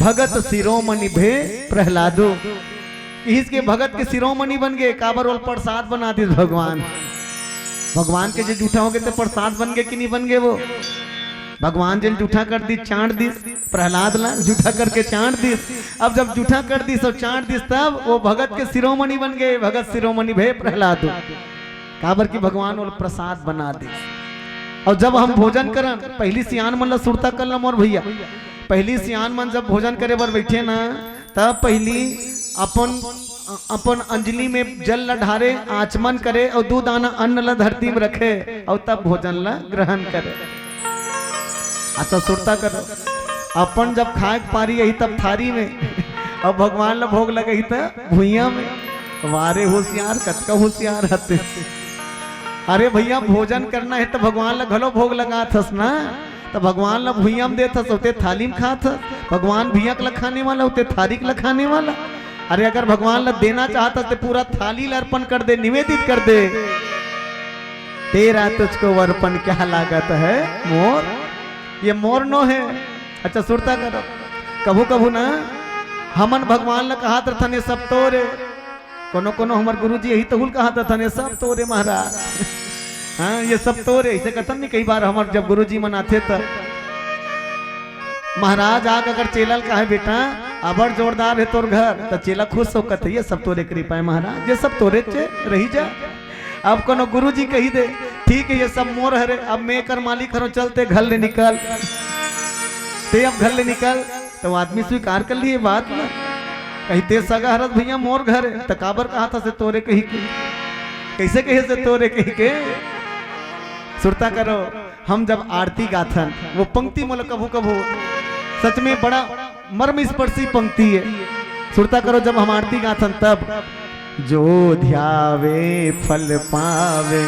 "भगत शिरोमणि भे प्रहलादो।" इहिस के भगत के शिरोमणि बन गए, काबर ओल प्रसाद बना दिस भगवान। भगवान के जे जूठा हो गए ते प्रसाद बन गए कि नहीं बन गए वो? भगवान जेन जूठा कर दिस, चाट दिस, प्रहलाद ला जूठा करके चाट दिस। अब जब जूठा कर दिस और चाट दिस, तब वो भगत के शिरोमणि बन गए, भगत शिरोमणि भे प्रहलादो। काबर कि भगवान ओल प्रसाद बना दिस। अउ जब हम भोजन करन, पहिली सियान मन ला सुरता कर ल मोर भइया, पहिली सियान मन जब भोजन करे बर बइठे ना, तब पहिली अपन, अपन अंजली में जल ला ढारे, आचमन करे अउ दू दाना अन्न ला धरती में रखे अउ तब भोजन ला ग्रहण करे। अच्छा, सुरता करो, अपन जब खाए के पारी आही तब थारी में, अउ भगवान ला भोग लगही त भुइयां में। वारे होशियार, कतका होशियार हते। अरे भइया, भोजन करना हे त भगवान ला घलो भोग लगात हस ना, त भगवान ला भुइयां में देत हस, ओते थाली में खात हस। भगवान भुइयां के ला खाने वाला, ओते थारी के ला खाने वाला। अरे अगर भगवान ला देना चाहत हस त पूरा थाली ला अर्पण कर दे, निवेदित कर दे। तेरा तुझको अर्पण क्या लागत है मोर, ये मोर नो हे। अच्छा, सुरता करो, कभू कभू ना हमन भगवान ला कहत रथन, ये सब तोरे। कोनो कोनो हमर गुरुजी यही तहुल कहत रथन, ये सब तोरे महाराज। हाँ, ये सब तोरे, अइसे कथन नहीं। कई बार हमर जब गुरुजी मन आथे त महाराज आके अगर चेला ल कहे, "बेटा, अबड़ जोरदार हे तोर घर," त चेला खुश हो कथे, "ये सब तोरे कृपा हे महाराज, ये सब तोरे चे रही जा।" अब कोनो गुरुजी कही दे, "ठीक हे, ये सब मोर हरे, अब मैं एकर मालिक हरों, चल ते घर ले निकल, ते अब घर ले निकल।" त वो आदमी स्वीकार कर लिही बात ना, कही, "ते सगा हरस भइया मोर घर हे, त काबर कहत हस तोरे कही के? कइसे कहे से तोरे कही के?" सुरता करो, हम जब आरती गाथन, वो पंक्ति मोला कभू कभू सच में बड़ा मर्म स्पर्शी पंक्ति हे। सुरता करो, जब हम आरती गाथन तब, "जो ध्यावे फल पावे,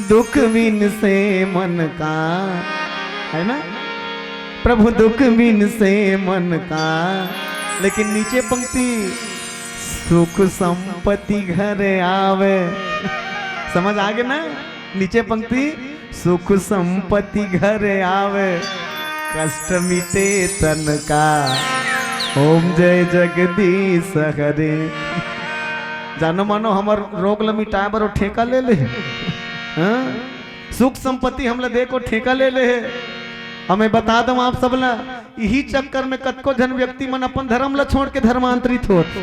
दुख बिन से मन का," है ना? "प्रभु दुख बिन से मन का," लेकिन नीचे पंक्ति, "सुख संपत्ति घर आवे।" समझ आगे ना? नीचे पंक्ति, "सुख संपत्ति घर आवे, कष्ट मिटे तन का, ओम जय जगदीश हरे।" जानो मानो हमर रोग ल मिटाए बर वो ठेका ले ले हे। हाँ? सुख संपत्ति हमला दे के वो ठेका ले ले हे। हमें बता दो आप सब ला, इही चक्कर में कतको झन व्यक्ति मन अपन धर्म ला छोड़ के धर्मांतरित होत।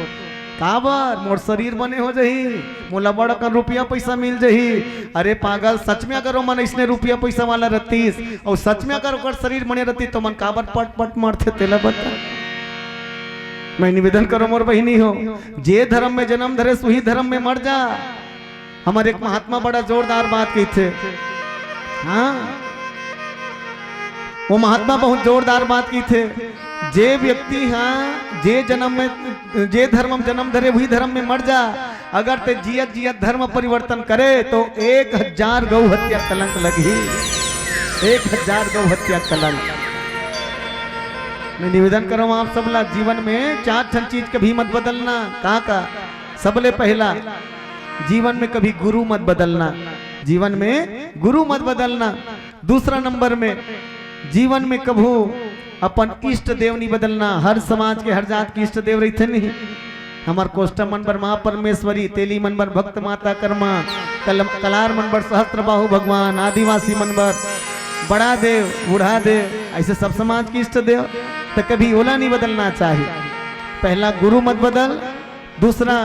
काबर? मोर शरीर बने हो जाही, मोला बड़ अकन रुपया पैसा मिल जाही। अरे पागल, सच में अगर ओमन अइसने रुपया पैसा वाला रहतीस अउ सच में अगर ओकर शरीर बने रहतीस, त ओमन काबर पट पट मरथे, तेला बता। मैं निवेदन करो मोर बहिनी हो, जे धर्म में जन्म धरेस, उही धर्म में मर जा। हमर एक महात्मा बड़ा जोरदार बात कहिथे। हाँ, वो महात्मा बहुत जोरदार बात कहिथे, जे व्यक्ति हा जे जन्म में, जे धर्म में जन्म धरे, वही धर्म में मर जा। अगर ते जियत जियत धर्म परिवर्तन करे तो एक हजार गौ हत्या कलंक लगही, एक हजार गौ हत्या कलंक। मैं निवेदन करूँ आप सब ला, जीवन में चार ठन चीज कभी मत बदलना। का का? सबले पहला, जीवन में कभी गुरु मत बदलना, जीवन में गुरु मत बदलना। दूसरा नंबर में, जीवन में कभू अपन इष्ट देव नहीं बदलना। हर समाज के, हर जात के इष्ट देव रहिथे नहीं। हमर कोष्टा मन बर माँ परमेश्वरी, तेली मन बर भक्त माता कर्मा, कल-, कलार मन बर सहस्त्र बाहु भगवान, आदिवासी मन बर बड़ा देव, बूढ़ा देव, ऐसे सब समाज के इष्ट देव। तो कभी ओला नहीं बदलना चाहिए। पहला गुरु मत बदल, दूसरा,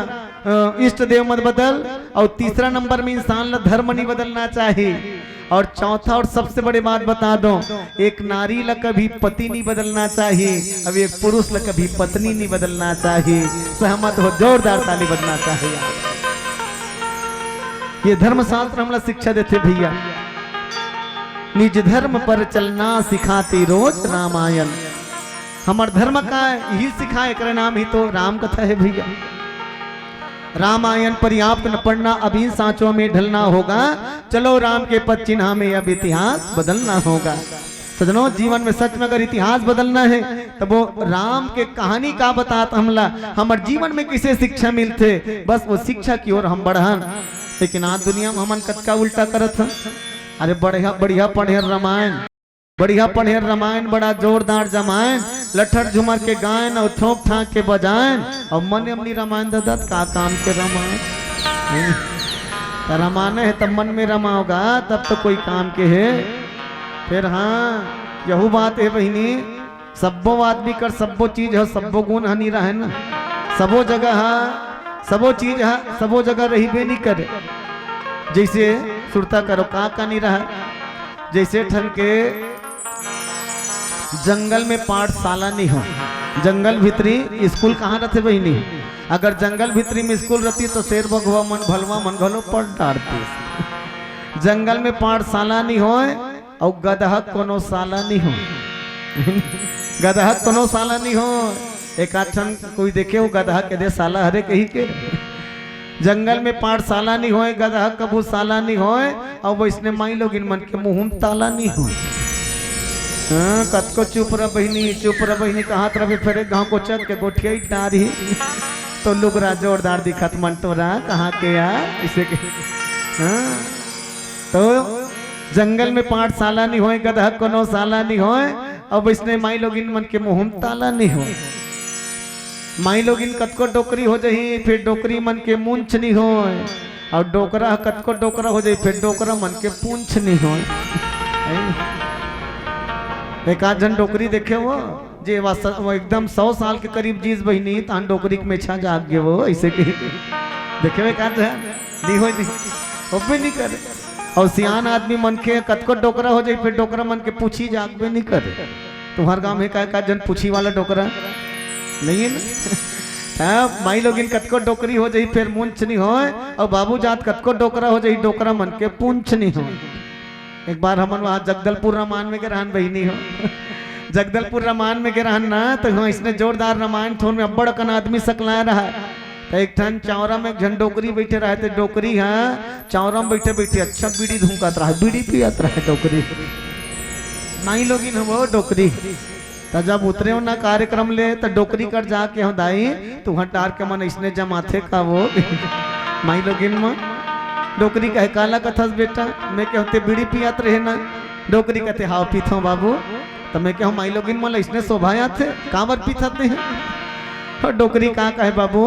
अ, इष्ट देव मत बदल, और तीसरा नंबर में इंसान ला धर्म नहीं बदलना चाहिए। और चौथा और सबसे बड़ी बात बता दो, एक नारी ला कभी पति नहीं बदलना चाहिए, अब एक पुरुष ला कभी पत्नी नहीं बदलना चाहिए। सहमत हो, जोरदार ताली बजना चाहिए। ये धर्मशास्त्र हमला शिक्षा देथे भैया, निज धर्म पर चलना सिखाती रोज रामायण। हमर धर्म का यही सिखाए, एकरे नाम ही तो राम कथा है भैया। रामायण पर्याप्त न पढ़ना, अभी सांचों में ढलना होगा। चलो राम के पद चिन्हा में अब इतिहास बदलना होगा। सजनों, जीवन में सच में अगर इतिहास बदलना है, तब वो राम के कहानी का बतात हमला, हमर जीवन में किसे शिक्षा मिलथे, बस वो शिक्षा की ओर हम बढ़न। लेकिन आज दुनिया में हमन कतका उल्टा करत हन। अरे बढ़िया, बढ़िया पढ़े रामायण, बढ़िया पढ़े रामायण, बड़ा जोरदार जमायन, लठर झुमर के गायन और थोंक ठाक के बजायन। और मन में नहीं रामायण दादा, त का काम के रामायण? त रामायण है तब मन में रमाओगा, तब तो कोई काम के है। फिर हाँ, यहू बात है बहिनी, सब्बो आदमी कर सब्बो चीज ह, सब्बो गुण ह नहीं रहे ना। सबो जगह ह, सबो चीज ह, सबो जगह रहिबे नहीं करे। जैसे सुरता करो, का का नहीं रहे। जैसे ठन के जंगल में पाठशाला नहीं हो, जंगल भीतरी स्कूल कहाँ रहते बहिनी? अगर जंगल भीतरी में स्कूल रहती तो शेर बघवा मन भलवा मन घलो पढ़ डारती। जंगल में पाठशाला नहीं होय, अउ गदहा कोनो साला नहीं हो। गदहा कोनो साला नहीं हो। एक आध ठन कोई देखे हो गदहा के दे साला हरे कही के। जंगल में पाठशाला नहीं होय, गदहा कभू साला नहीं होय, अउ वैसने माई लोगिन मन के मुंह में ताला नहीं होय। हाँ, कतको चुप रह बहिनी, चुप रह बहिनी, कहात रहे फेर एक घांव कोचक के गोठिया ही डारही। तो लुगरा जोरदार दिखत मन टोरा, कहाँ के यार, इसे के। हाँ, तो जंगल में पाठशाला नहीं होय, गदहा कोनो साला नहीं होय, अउ वैसने माई लोगिन मन के मुंह में ताला नहीं होय। माई लोगिन कतको डोकरी हो जाही, फिर डोकरी मन के मूंछ नहीं होय, अउ डोकरा ह कतको डोकरा हो जाही, फिर डोकरा मन के पूंछ नहीं होय। एक आध झन डोकरी देखे हो, जे वास-, वो एकदम सौ साल के करीब जीस बहिनी, तहन डोकरी के मेछा जाग गे वो, ऐसे कही। देखे हो एक आध झन? नहीं होय, नहीं। होबे नहीं करे। अउ सियान आदमी मनखे कतको डोकरा हो जाही, फिर डोकरा मन के पूछी जागबे नहीं करे। तुम्हर गांव में का, का जन पूछी वाला डोकरा नहीं है ना? हाँ, माई लोगिन कतको डोकरी हो जाही, फिर मूंछ नहीं होय, अउ बाबू जात कतको डोकरा हो जाही, डोकरा मन के पूंछ नहीं होय। एक बार हमन वहाँ जगदलपुर रामायण में गे रहन बहिनी हो। जगदलपुर रामायण में गे रहन ना, तो वहाँ इसने जोरदार रामायण थोन में अब्बड़ अकन आदमी सकलाए रहा। तो एक ठन चौरा में एक झन डोकरी बैठे रहे, तो डोकरी ह चौरा में बैठे बैठे अच्छा बीड़ी धुंकत रहा, बीड़ी पियत रहा डोकरी। माई लोगिन हो वो डोकरी। त जब उतरे हो ना कार्यक्रम ले, त डोकरी कर जाके हो दाई, तुहर डार के मन इसने जमाथे का वो। माई लोगिन म डोकरी कहे, "काला कथस बेटा?" मैं कहूँ, "ते बीड़ी पियत रहे ना।" डोकरी कहते, "हाव पीथो बाबू।" त मैं कहूँ, "माई लोगिन मन इसने शोभा आथे, काबर पीथत नहीं है?" और डोकरी का कहे, "बाबू,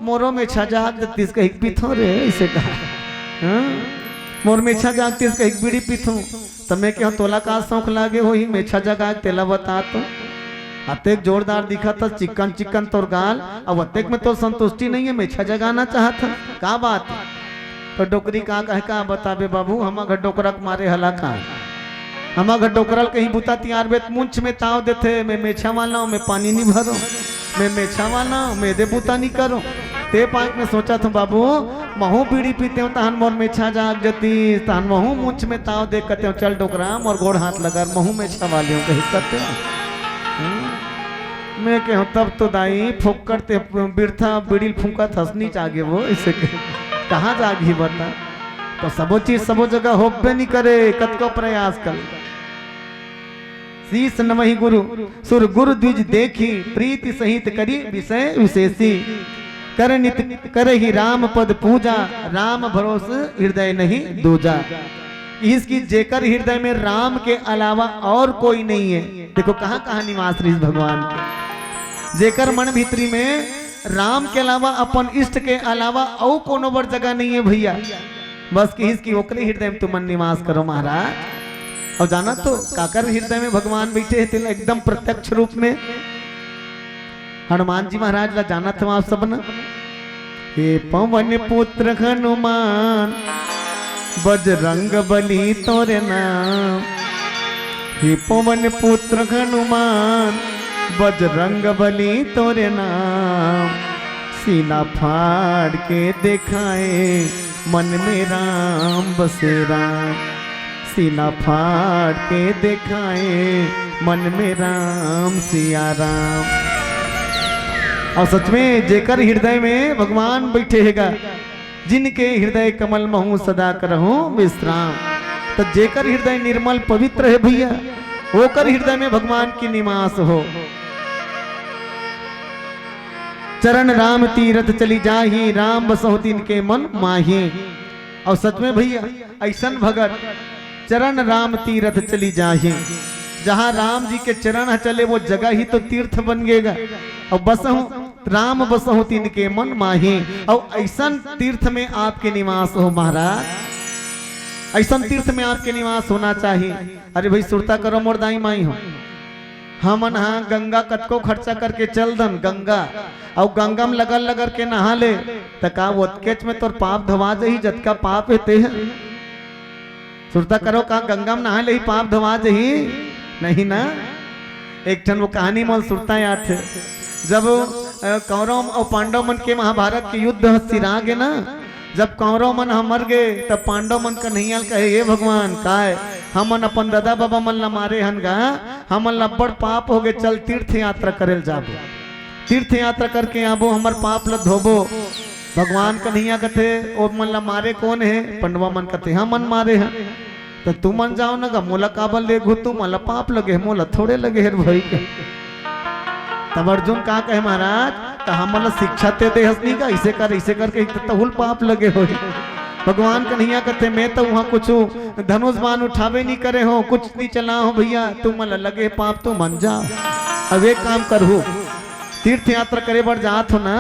मोरो मेछा जाग जतिस कहिक पीथो रे," इसे कहा। हाँ? "मोर मेछा जागतिस कहिक बीड़ी पीथो।" त मैं कहूँ, "तोला का शौक लागे होही मेछा जगाए, तेला बता तो।" अतेक जोरदार दिखत हस, चिक्कन चिक्कन तोर गाल, अब अतेक में तोर संतुष्टि नहीं है, मेछा जगाना चाहत हस, का बात है? तो डोकरी का कहे, "का बताबे बाबू, हमर घर डोकरा के मारे हला का? हमर घर डोकरा ल कहीं बुता तियार बे त मुंछ में ताव देथे, मैं मेछा वाला हूँ, मैं पानी नहीं भरो, मैं मेछा वाला हूँ, मैं दे बुता नहीं करो।" ते पांच में सोचा था बाबू, महू बीड़ी पीते हो, तहन मोर मेछा जाग जतिस, तहन महू मुंछ में ताव दे कहते हो, "चल डोकरा, मोर गोड़ हाथ लगा, महू मेछा वाले हो," कही कहते हो। हम्म। मैं कहूँ, "तब तो दाई फोकट ते बिरथा बीड़ी फूंकत हस, नी जागे वो, इसे के कहाँ जागही बता?" तो सबो चीज सबो जगह होबे नी करे, कतको प्रयास कर। शीश नवहि गुरु सुर गुरु द्विज देखी, प्रीति सहित करी विषय विशेषी। कर नित करहि राम पद पूजा, राम भरोस हृदय नहीं दूजा। इसकी जेकर हृदय में राम के अलावा और कोई नहीं है। देखो कहाँ कहाँ निवास रहिस भगवान के। जेकर मन भीतरी में राम के अलावा, अपन इष्ट के अलावा अउ कोनो बर जगह नहीं है भैया। बस किहिस कि ओकरे हृदय में तुमन निवास करो महाराज। अउ जाना तो काकर हृदय में भगवान बैठे हे तेला एकदम प्रत्यक्ष रूप में। हनुमान जी महाराज ला जानत हो आप सब न। "हे पवन पुत्र हनुमान, बजरंग बली तोरे नाम। हे पवन पुत्र हनुमान, बजरंग बली तोरे नाम। सीना फाड़ के देखाए, मन में राम बसे राम। सीना फाड़ के देखाए, मन में राम सिया राम।" अउ सच में जेकर हृदय में भगवान बैठे हेगा, "जिनके हृदय कमल महूं सदा करहूं विश्राम।" तो जेकर हृदय निर्मल पवित्र हे भैया, ओकर हृदय में भगवान की निवास हो। "चरण राम तीरथ चली जाही, राम बसहु तिनके मन माही।" अउ सच में भैया, अइसन भगत, "चरण राम तीरथ चली जाही।" जहाँ राम जी के चरण ह चले, वो जगह ही तो तीर्थ बन गेगा। अउ बसहु, "राम बसहु तिनके मन माही।" अउ अइसन तीर्थ में आपके निवास हो महाराज, अइसन तीर्थ में आपके निवास होना चाहिए। अरे भाई, सुरता करो मोर दाई माई हो, हमन हा गंगा कतको खर्चा करके चल दन गंगा, अउ गंगा में लगल लगल के नहा ले, त का ओतकेच में तोर पाप धवा जाही, जतका पाप हे ते ह? सुरता करो, का गंगा में नहाए ले ही पाप धोवा जही? नहीं ना। एक ठन वो कहानी मोल सुरता याद थे, जब अ, कौरव अउ पांडव मन के महाभारत के युद्ध ह सिरा गे ना, जब कौरव मन ह मर गे, तब पांडव मन कन्हैया ल कहे, "हे भगवान, काय हमन अपन ददा बबा मन ल मारे हन गा, हमन ल अब्बड़ पाप होगे, चल तीर्थ यात्रा करे ल जाबो, तीर्थ यात्रा करके आबो, हमर पाप ल धोबो।" भगवान कन्हैया कथे, "ओ मन ल मारे कोन हे?" पंडवा मन कथे, "हमन मारे हन।" "त तुमन जाव न गा, मोला काबर लेगहू? तुमन ल पाप लगे हे, मोला थोड़े लगे हे रे भई," कहे। तब अर्जुन का कहे, "महाराज, त हमन ल शिक्षा ते देहस नहीं का, इसे कर, इसे करके एक त तहुल पाप लगे होही।" भगवान कन्हैया कथे, "मैं तो उहाँ कुछ धनुष बाण उठाबे नहीं करे हों, कुछ नहीं चलाए हों भैया, तुमन ल लगे हे पाप, तुमन जाव। अब एक काम करहू, तीर्थ यात्रा करे बर जात हो ना,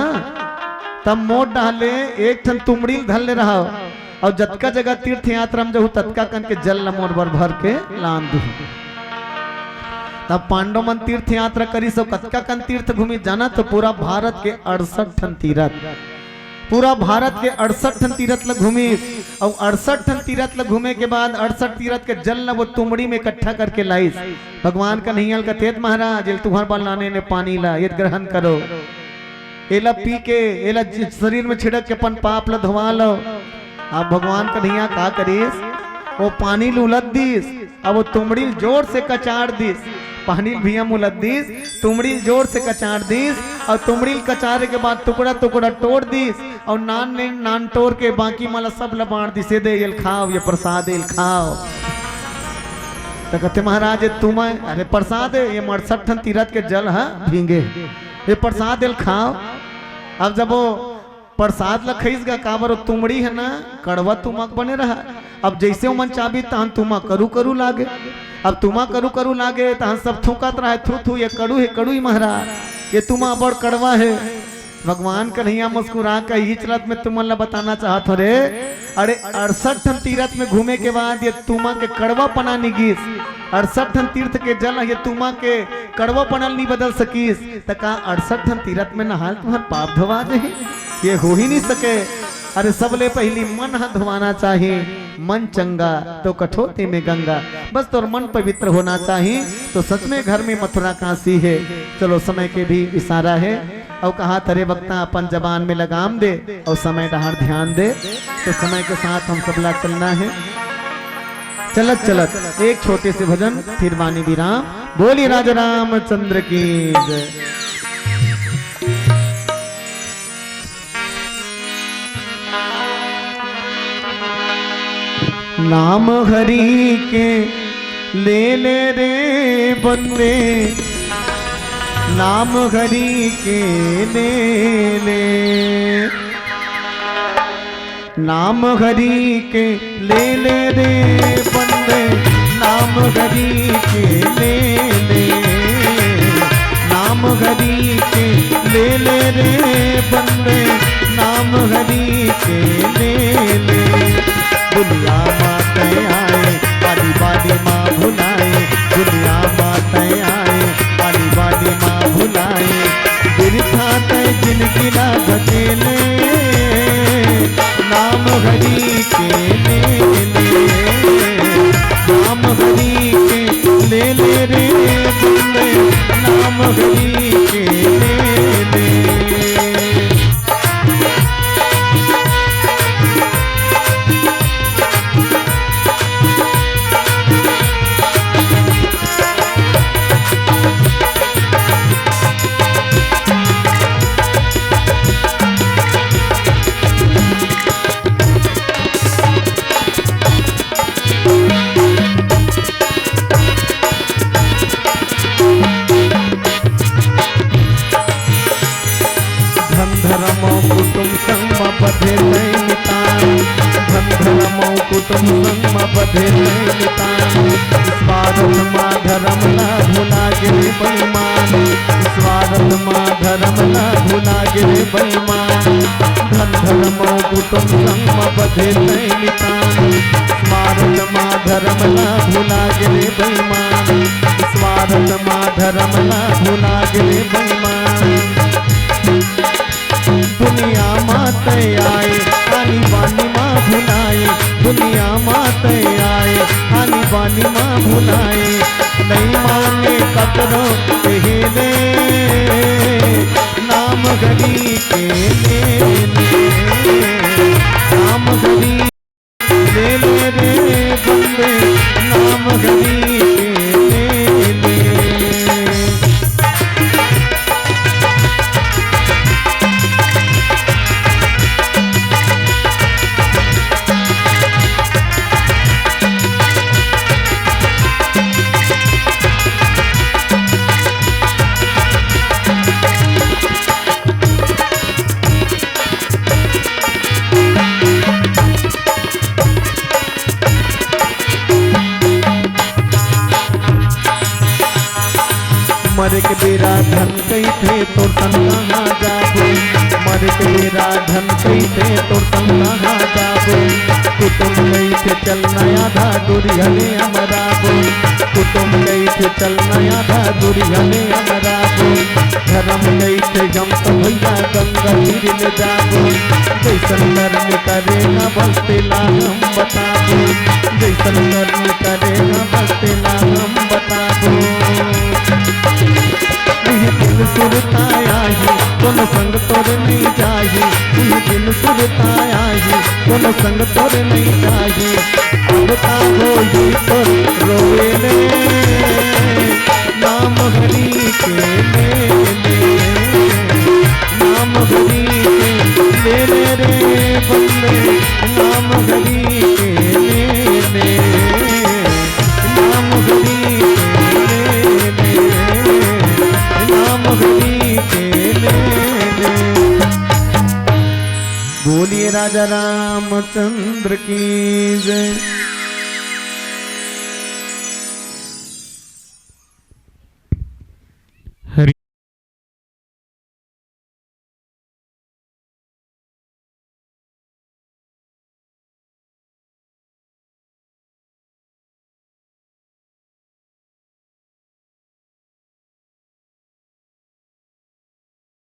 तब मोर डहर ले एक ठन तुमड़ी ल धर ले रहव, अउ जतका जगह तीर्थ यात्रा में जहू, ततका कन के जल ल मोर बर भर के लान दुहू।" तब पांडव मन तीर्थ यात्रा करिस, अउ कतका कन तीर्थ घूमिस जानत हो? पूरा भारत के अड़सठ ठन तीरथ, पूरा भारत के अड़सठ ठन तीरथ ल घूमिस, अउ अड़सठ ठन तीरथ ल घूमे के बाद अड़सठ तीरथ के जल ल वो तुमड़ी में इकट्ठा करके लाइस। भगवान कन्हैया ल कथे, "महाराज, ये तुहर बर लाने ने पानी ल, ये ग्रहण करो, एला पी के, एला ज-, शरीर में छिड़क के अपन पाप ल धोवा लो।" अब भगवान कन्हैया का करिस, वो पानी ल उलद दिस, अब वो तुमड़ी ल जोर से कचार दिस, पानी ल भैया उलद दिस, तुमड़ी ल जोर से कचार दिस, अउ तुमड़ी ल कचारे के बाद टुकड़ा टुकड़ा टोर दिस, अउ नान ने नान टोर के बाकी मन ल सब ल बांट दिस, "ये दे, ये ल खाव, ये प्रसाद, ये ल खाव।" त कथे, "महाराज, ये तुमन, अरे प्रसाद हे, ये अड़सठ ठन तीरथ के जल ह भींगे, ये प्रसाद, ये ल खाव।" अब जब वो प्रसाद ल खइस गा, काबर वो तुमड़ी हे ना, कड़वा तुमक बने रहा। अब जइसे ओमन चाबिस तहन तुमा करू करू लागे। अब तुमा करू करू लागे तहन सब थूकत रहय, "थू थू, ये कड़ू हे, कड़ू हे महाराज, ये तुमा बड़ कड़वा हे।" भगवान कन्हैया मुस्कुरा के इही चलत में तुमन ल बताना चाहत हों रे, अरे अड़सठ ठन तीरथ में घूमे के बाद ये तुमा के कड़वापना नि गिस, अड़सठ ठन तीर्थ के जल ये तुमा के कड़वापना ल नि बदल सकिस, त का अड़सठ ठन तीरथ में नहाल तुहर पाप धोवा जही? ये हो ही नि सके। अरे सबले पहिली मन ह धोवाना चाही, मन चंगा तो कठो ते में गंगा। बस तोर मन पवित्र होना चाही, तो सच में घर में मथुरा काशी हे। चलो समय के भी इशारा हे, अउ कहा थरे वक्ता अपन जबान में लगाम दे अउ समय डहार ध्यान दे, तो समय के साथ हम सबला चलना हे। चलत चलत एक छोटे से भजन, फिर वाणी विराम। बोलिए राजा रामचंद्र की जय। नाम हरि के ले ले रे बंदे, नाम हरि के ले ले। नाम हरि के ले ले रे बंदे, नाम हरि के ले ले। नाम हरि के ले ले रे बंदे, नाम हरि के ले ले। दुनिया माते आए, आली बाली माँ भुलाए। दुनिया माते आए, आली बाली माँ भुलाए। बिरथा ते जिनगी ला धकेले, नाम हरि के ले ले। नाम हरि के ले ले रे बंदे, नाम हरि के ले ले। धन धर्म कुटुम संग म बधे तैं मितान। धन धर्म कुटुम संग म बधे तैं मितान। स्वार्थ मा धर्म ला भुला गे रे बेईमान। स्वार्थ मा धर्म ला भुला गे रे बेईमान। धन धर्म कुटुम संग म बधे तैं मितान। स्वार्थ मा धर्म ला भुला गे रे बेईमान। स्वार्थ मा धर्म ला भुला गे रे बेईमान। दुनिया माते आए, आनी बानी मा भुलाए। दुनिया माते आए, पानी मा भुलाए, नइ माने ककरो कहे ले, नाम हरि के ले ले, नाम हरि ले ले रे बंदे, नाम हरि के ले ले। मरे के बेरा धन कहिथे तोर संग कहाँ जाबो, मरे के बेरा धन कहिथे तोर संग कहाँ जाबो, कुटुम कहिथे चल नया धा दूरी हले अमराबो, कुटुम कहिथे चल नया धा दूरी हले अमराबो, धरम कहिथे हम तो भैया गंगा तीर ले जाबो, जैसन कर्म करे न बस तेला हम बताबो, जैसन कर्म करे न बस तेला हम बताबो। इही दिन सुरता आही, कोनो संग तोर नइ जाही। इही दिन सुरता आही, कोनो संग तोर नइ जाही। अब का होही तोर रोवे ले, नाम हरि के ले ले, नाम हरि के ले ले रे बंदे, नाम हरि के ले ले। नाम हरि के ले ले, नाम हरि के ले ले। बोलिए राजा रामचंद्र की जय।